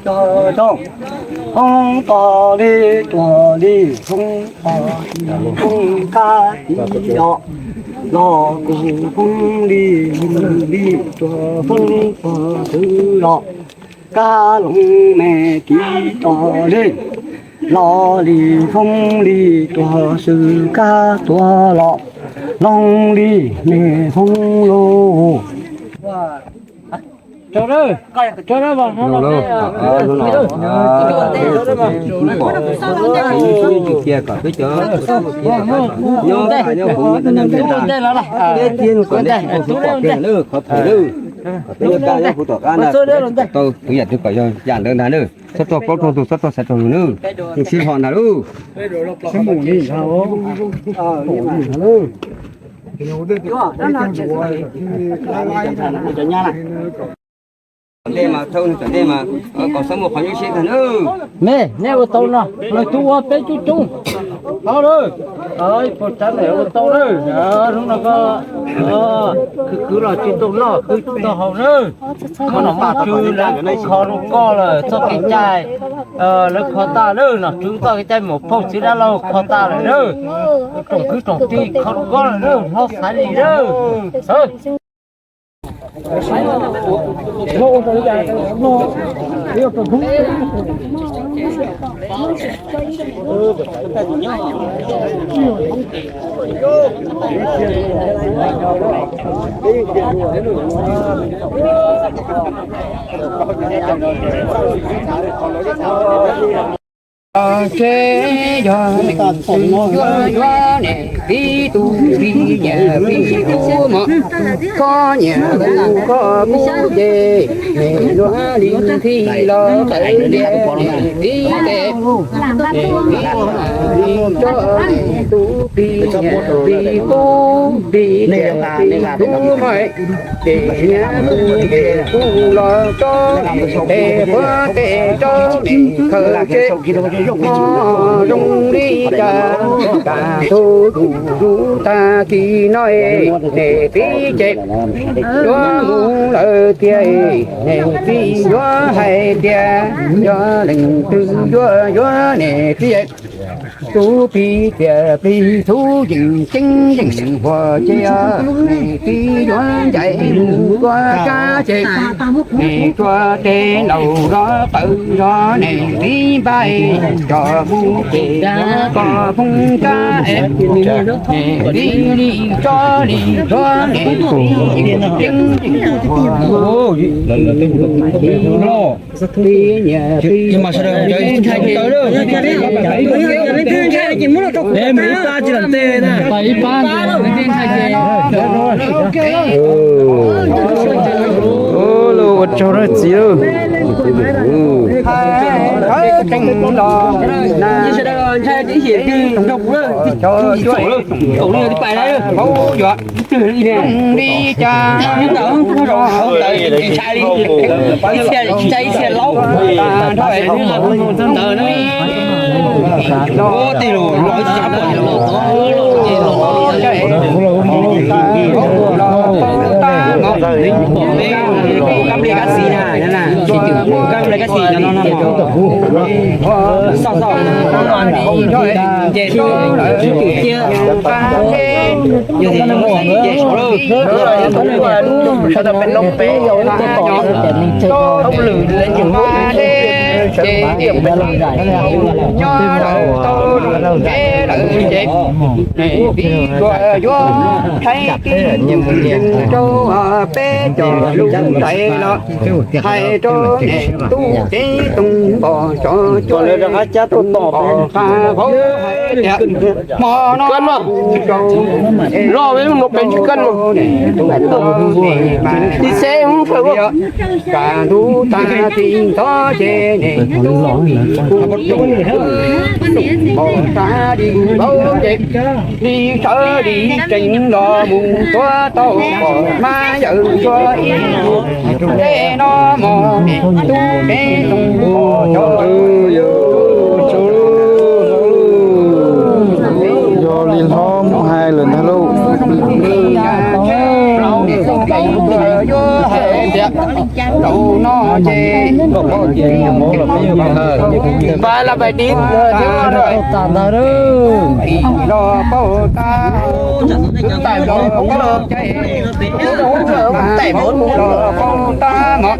cog coob. Hoob tuag li tuag li Hoob tuag li, Hoob kab li os. Los kuv Hoob li, Hoob li tuag, Hoob tuag xwb los kab Looj Mem kiv tuag li. Los li Hoob li tuag xwb kab tuag los Looj li, Mem Hoob lauj. Tau tus yam twg kom yog yam ntawd ntag na. Txhob tuaj plaub roog tus, txhob tuaj xav rau lus na. Sib hom ntag lauj. Tom ntej mas thauj tom ntej mas kom txhob muaj qhov nyuaj siab ntag na. Nej, nej ua tau no, lawv twb ua peb coob coob. Tau lawm, ib puas tsav ntawm ua tau lawm. Hnub no koj khwv kwv los tsis tau noj, khwv tsis tau haus na. Koj nom muaj tswv lawv kho rau koj lawm txoj kev cai, lawv kho tag lawm, nom tswv txoj kev cai mus phooj txiv dab laug kho tag lawm na. Tsoom kwv tsoom tij kho rau koj lawm na, hlob xaiv li na. Los tsev yog leej twg yuav yuav niam txiv tus plig niam plig tub mog, koj niam tus koj kuv ces niam yuav li txij los tawm tias niam txiv ces niam txiv li tso niam tus plig niam plig tub plig niam plig tub mog. Ces niam tus ces kuj los tso niam tes puag tes rau niam khaws tsev, mob zoo li cas tas tug tus zus tag kis no niam txiv ces yuav mus lawm tiag. Niam txiv yuav hais tias yog leej twg yuav yuav niam txiv tus plig tiam plig tub yeej ceeb yeej huam ces niam txiv yuav ncaim mus ua kab ces niam tsuas tes laus los tawm zog niam txiv npaj coj mus ces yuav koj phooj kab es niam txiv li tso li tsuag niam txiv yeej ceeb yeej huam. Ib pab tsis lam tes na. Lawv ua tsaug na txiv. Li cas ntawd no. Tej los los ib txhab pom los tod los ces los ces los kab pliag kab xis na, kab pliag kab xis no no mos. Xoj xoj ces ces yog tias yog ces sawv daws peb noob peb tau lwm leej yim lub sawv tias peb nyob lawm tau lawm ces yuav hais tib rau peb cov lus ntawd los hais rau niam tub cev tooj npos xyov cuab rau qab cab tuaj tom pov qab vauv hais tias hmo no kuv rau loj peb lub no peb tsis kaj no. Ib xeb kam ntug tag txij ntxov ces niam tub kuj pov qab li vauv ces li sawv li tsees los mus tuav tau pom mas yawm tsuag ib lub tej no mos niam tub cev tooj pos xyov. Yog li hlob mus hais lawm ntag lauj. Yuav hais tias zaum no ces pab la pais dib thiab los pauj tag, tais mov los pauj tag mos.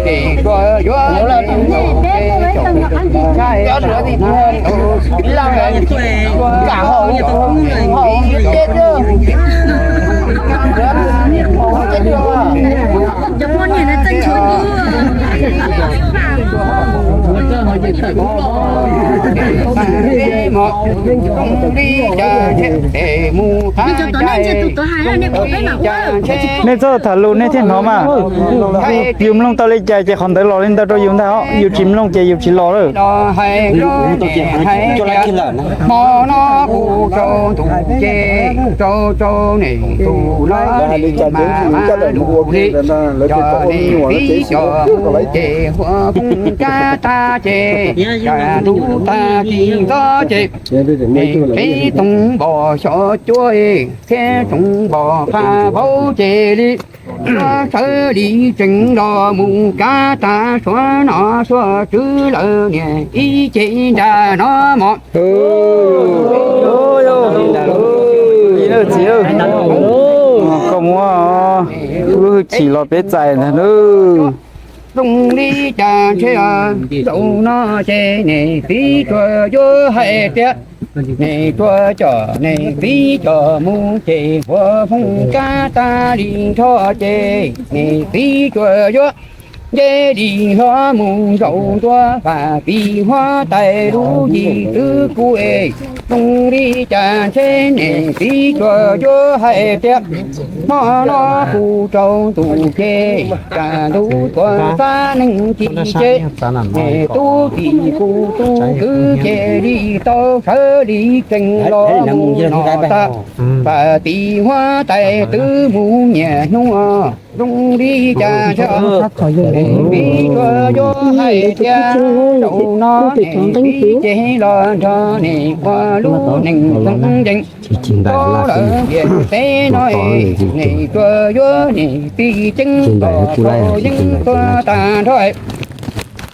Ces tsuas yuav Nej txhob tham lus nej thiaj hnov mas. Yus mloog tau li cas ces qhov ntawd los li ntawd rau yus ntag os, yus tsis mloog ces yus tsis los lawm. Hmo no kuv rau tus ces rau rau niam tus los mas lus li, yog niam txiv coj mus ces ua phooj kab tag ces, cas ntug tag kis ntxov ces niam txiv tooj npos xyov cuab thiab tooj npos qab vauv ces li sawv li tsees los mus kab tag suav nom suav tswv lawm niam ib ce nram no mos. Txiv, koj muab lub hwj chim los peb txais ntag nawb. Zoo li cas ntshe zaum no ces niam txiv tsuas yuav hais tias niam tsuas coj niam txiv coj mus ces ua phooj kab tag li nrho ces niam txiv tsuas yuav nce li hlo mus zaum ntua fam tis huab tais lub yim txwv kuj es. Zoo li cas ntshe niam txiv tsuas yuav hais tias hmo no kuv rau ntuj ces, cas ntuj tuag xab neeg ci ces, niam tub tim kuv tub kwv ces li tau sawv li tsees los mus no tas fam tis huab tais twb mus nyiam hnub. Zoo li cas ntshe niam txiv tsuas yuav hais tias zaum no niam txiv ces los nrog niam ua lub neej txoos yees. Tso lawm ntiaj teb no, niam tsuas yuav niam txiv ceeb tom rau yeeb tuag tag nrho.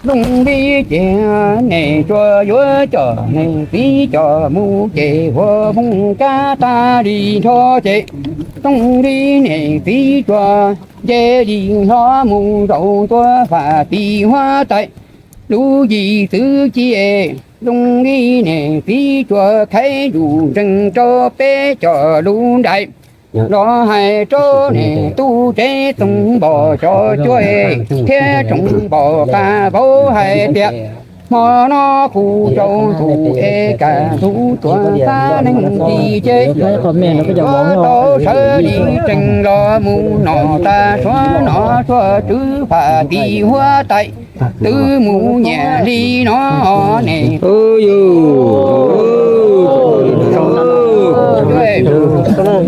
Zoo li ces niam tsuas yuav coj niam txiv coj mus ces ua phooj kab tag li nrho ces, zoo li niam txiv tsuas nce li hlo mus zaum ntua fam tis huab tais lub yim txwv ci es. Zoo li niam txiv tsuas khaiv lus ntseeg rau peb cov lus nraim los hais rau niam tub tsev tsoom npom cov cuab thiab tsoom npom qab vauv hais tias hmo no kuv rau ntuj es, cas ntuj tuag xab neeg ci ces, yuav tau sawv li tsees los mus no tas suav no suav tswv fam tis huab tais twb mus nyiam li no ne.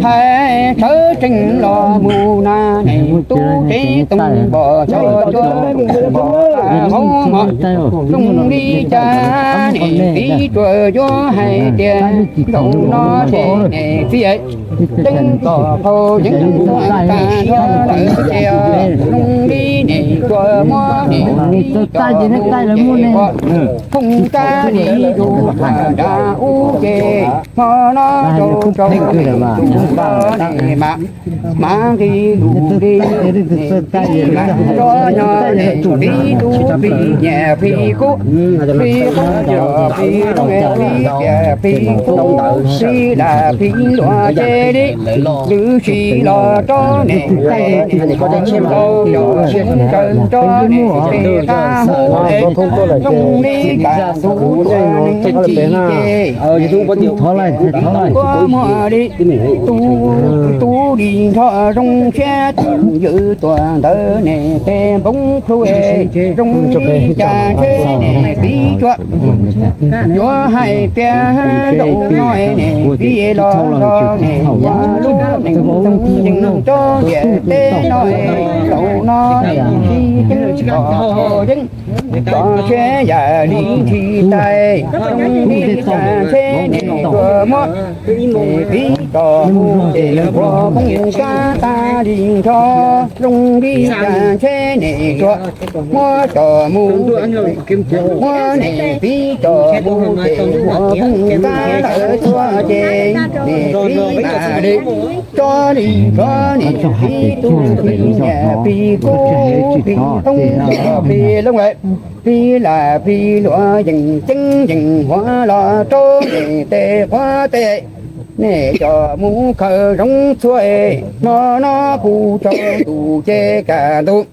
Hais sawv tsees los mus na, niam tub tsev tsoom npom cov cuab hauv mos. Zoo li cas niam txiv tsuas yuav hais tias zaum no ces niam txiv ceeb tom phau yeeb tag nrho lawm ces, zoo li niam tsuas muab niam txiv coj mus ua phooj kab li lus nram ub ces, hmo no rau rau niam tub los niam mam mam nqis lus nqis, niam txiv mam nrog nyob niam txiv tub plig nyiam plig kub, plig qoob coj plig looj plig kiab plig kub, plig lam plig luam ces li lwm sim los rau niam txiv tau cov sib ntshaw nrog niam txiv qab mus es, zoo li cas ntuj tuag neeg ci ces, kuv muaj li tub, tub li nrho zoo siab tus ywm tuam ntawd niam tej npoob plhu es, zoo li cas ntshe niam txiv tsuas yuav hais tias zaum no niam txiv los nrog niam ua lub neej txoos yees rau ntiaj teb no, zaum no niam txiv ceeb tom yeeb tso siab yam li ntshis tais, zoo li cas ntshe niam tsuas muab niam txiv coj mus ces ua phooj kab tag li nrho, zoo li cas ntshe niam tsuas muab coj mus, muab niam txiv coj mus ces ua phooj kab lawm tuaj ces, niam txiv mam li tso li nrho niam txiv tub plig nyiam plig kub, plig qoob coj plig looj, plig lam plig luam yees ceeb yees huav los rau niam tej quav tej, niam coj mus khaws zoov txhua es, hmo no kuv rau ntuj ces, cas ntuj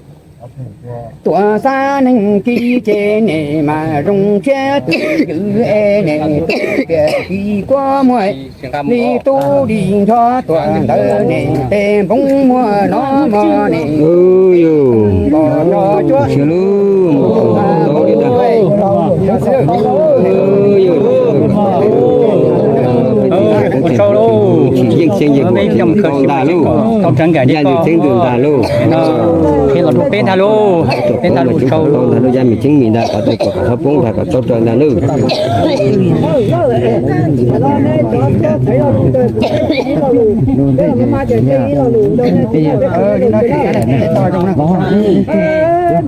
tuag xab neeg ci ces, niam mam zoo siab tus ywm es niam tub piam plig kub muaj li tub li nrho tuam ntawd niam tej npoob muag no mog niam npom no cuab. Kuv sau lauj, peb cov khawm tsis tau tau tsav nkam li ko, peb los rau peb ntag lauj, peb ntag lauj, sau lauj. Yaj mim tseeb mim ntag, qhov twg kom qhov poob ntag kom tau raws ntag lauj.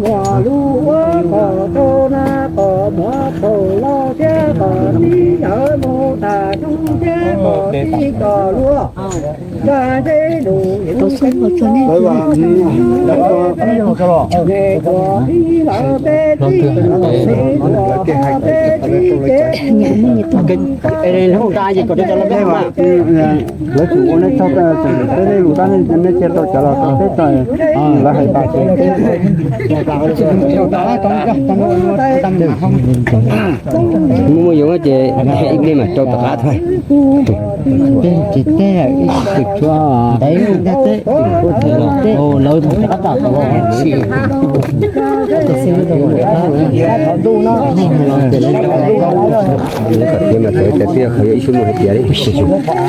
Muam lub ua kom rau na, kom muam thaum los thiab kom tib yawm mus tas xyoo thiab kom tib kom luaj. Ntsaj ntseb lus yeej Lawv tsum ua nej txog peb nej lus tab nej cia rau cov los tau peb txog lawv hais tas ces peb muaj yoov ces ib pliag mam rau tom qab tag. Tsis teb ib tug tsua teb lawv tom qab tom sis. Kom tias mas txawv tias twb yog qhov yog ib xub mus hais tias li.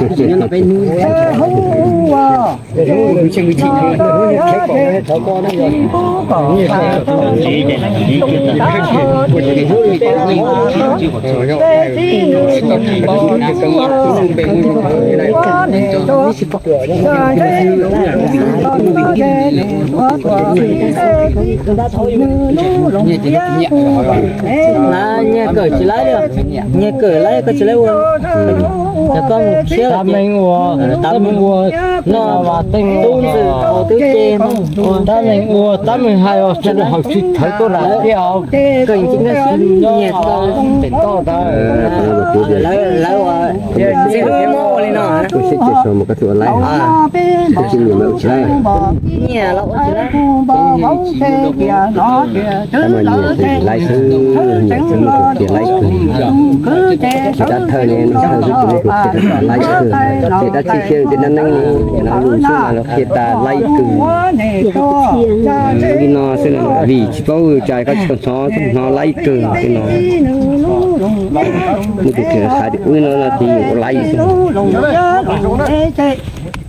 Nyiag kawm tsis laib li, nyiag kawm laib koj tsis laib ua. Yog koj mus siab tab meeg ua, tab meeg ua, no tub ntxwg haus twb ceg, tab meeg ua tab meeg hais os, tsis haus tsis thawv tuaj lam tiag os. Kawm ntawv nyiag tau pem toj ntawd. Lawv ua ntxwg mob ua li no. Sib ces so mus koj txuj ua laib, tsis nyiam mas ua tsis laib. Tab mas nyiam ces laib xwb, nyiam xwb mus tus tias laib kawg. Rab thawj ne, thawj xwb tus mus tus tias laib kawg. Ces dab tsi thiaj li dab neeg no lus xwb mas los qhia tas laib kawg. Li no xwb vim tsis paub cas koj tsis tau hnov, hnov laib kawg li no. Mus tus tias qhav tias ub no no ces ua laib xwb.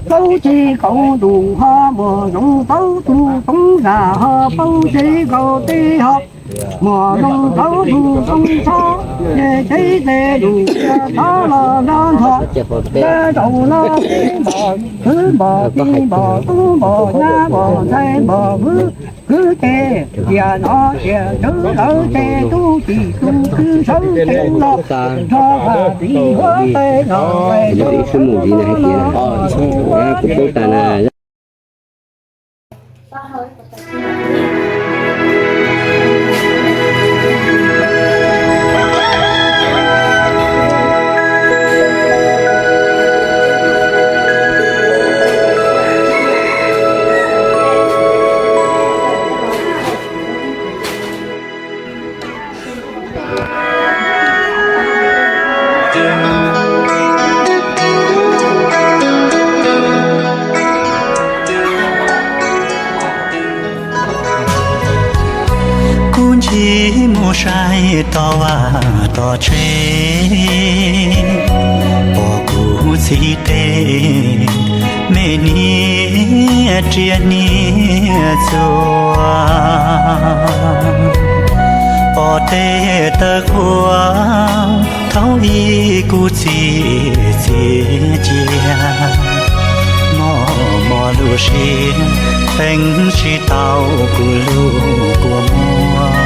Plaub tsib kaum ntuj ho muaj zoo plaub tug toob zam ho plaub tsib kaum teb ho muaj zoo plaub tug toob txhob, ces teb tes lus txhob los nrog nrog. Rau zaum no tib npom kwv npom tij npom tub npom nyab npom ntxhais npom kwv, kwv ces tias no tias tswv lawv ces tub tsis tub kwv sawv tsees los nrog nqaij txiv huab tais los nqaij tub tsis tub no. Kuv paub tas na. Kuv ncig mus saib toj vaj toj tsev, pom kuv txiv tes me niag riam niag txuas, pom tej tawv quav thaum ub kuv txiv txiav cia. Mos mos lub siab feeb tsis tau kuv lub kua muag.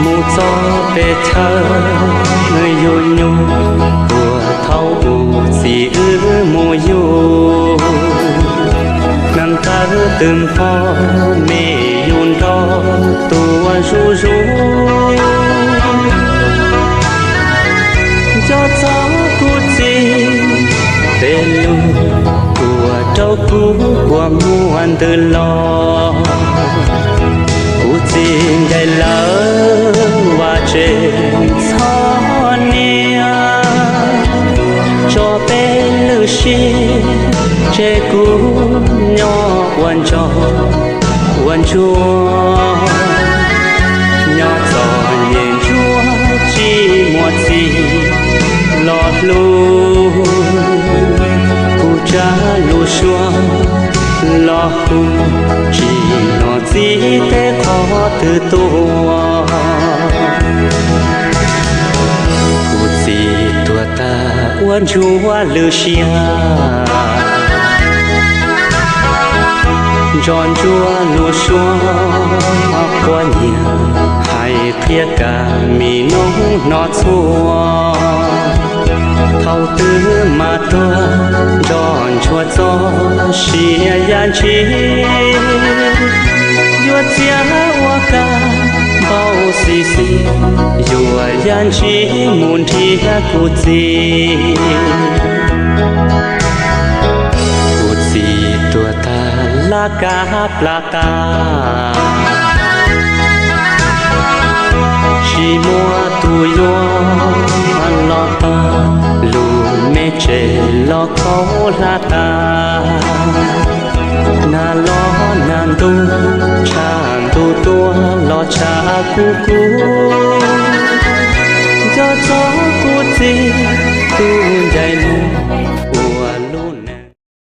Mus txog pem chaw yug nyuj, puag thaum ub txiv wb mus yug, nees taw twb npog me yus nrog tuaj zuj zus. Nco txog kuv txiv tej lus, tuaj rau kuv kua muag ntws los. Kuv txiv ncaim lawv vaj tsev txhob niam, tso peb lwm sij tseg kuv nyob ua ntsog ua ntsuag. Nyob txom nyem ntsuag tsis muaj txiv los hlub, kuv tsa lub suab los hu, tsis hnov txiv teb qhov twg tuaj. Kuv txiv tuag tag ua ntsuag lwm siab, nco ntsuag lub suab Cia ka mi noob no txhua, thaum twg mas tuag nroj ntshua txoj sia yaj ntshis, yuav txiav ua ka npau xi xi, yuav yaj ntshis mus nrhiav kuv txiv. Kuv txiv tuag tag laj kab plas tas, tsis muaj tus yuav los pab, lub me tsev los khaub hlab tas. Nag los nag ntuj, tshav ntuj tuaj los tshav kub kub, nco txog kuv txiv tus ncaim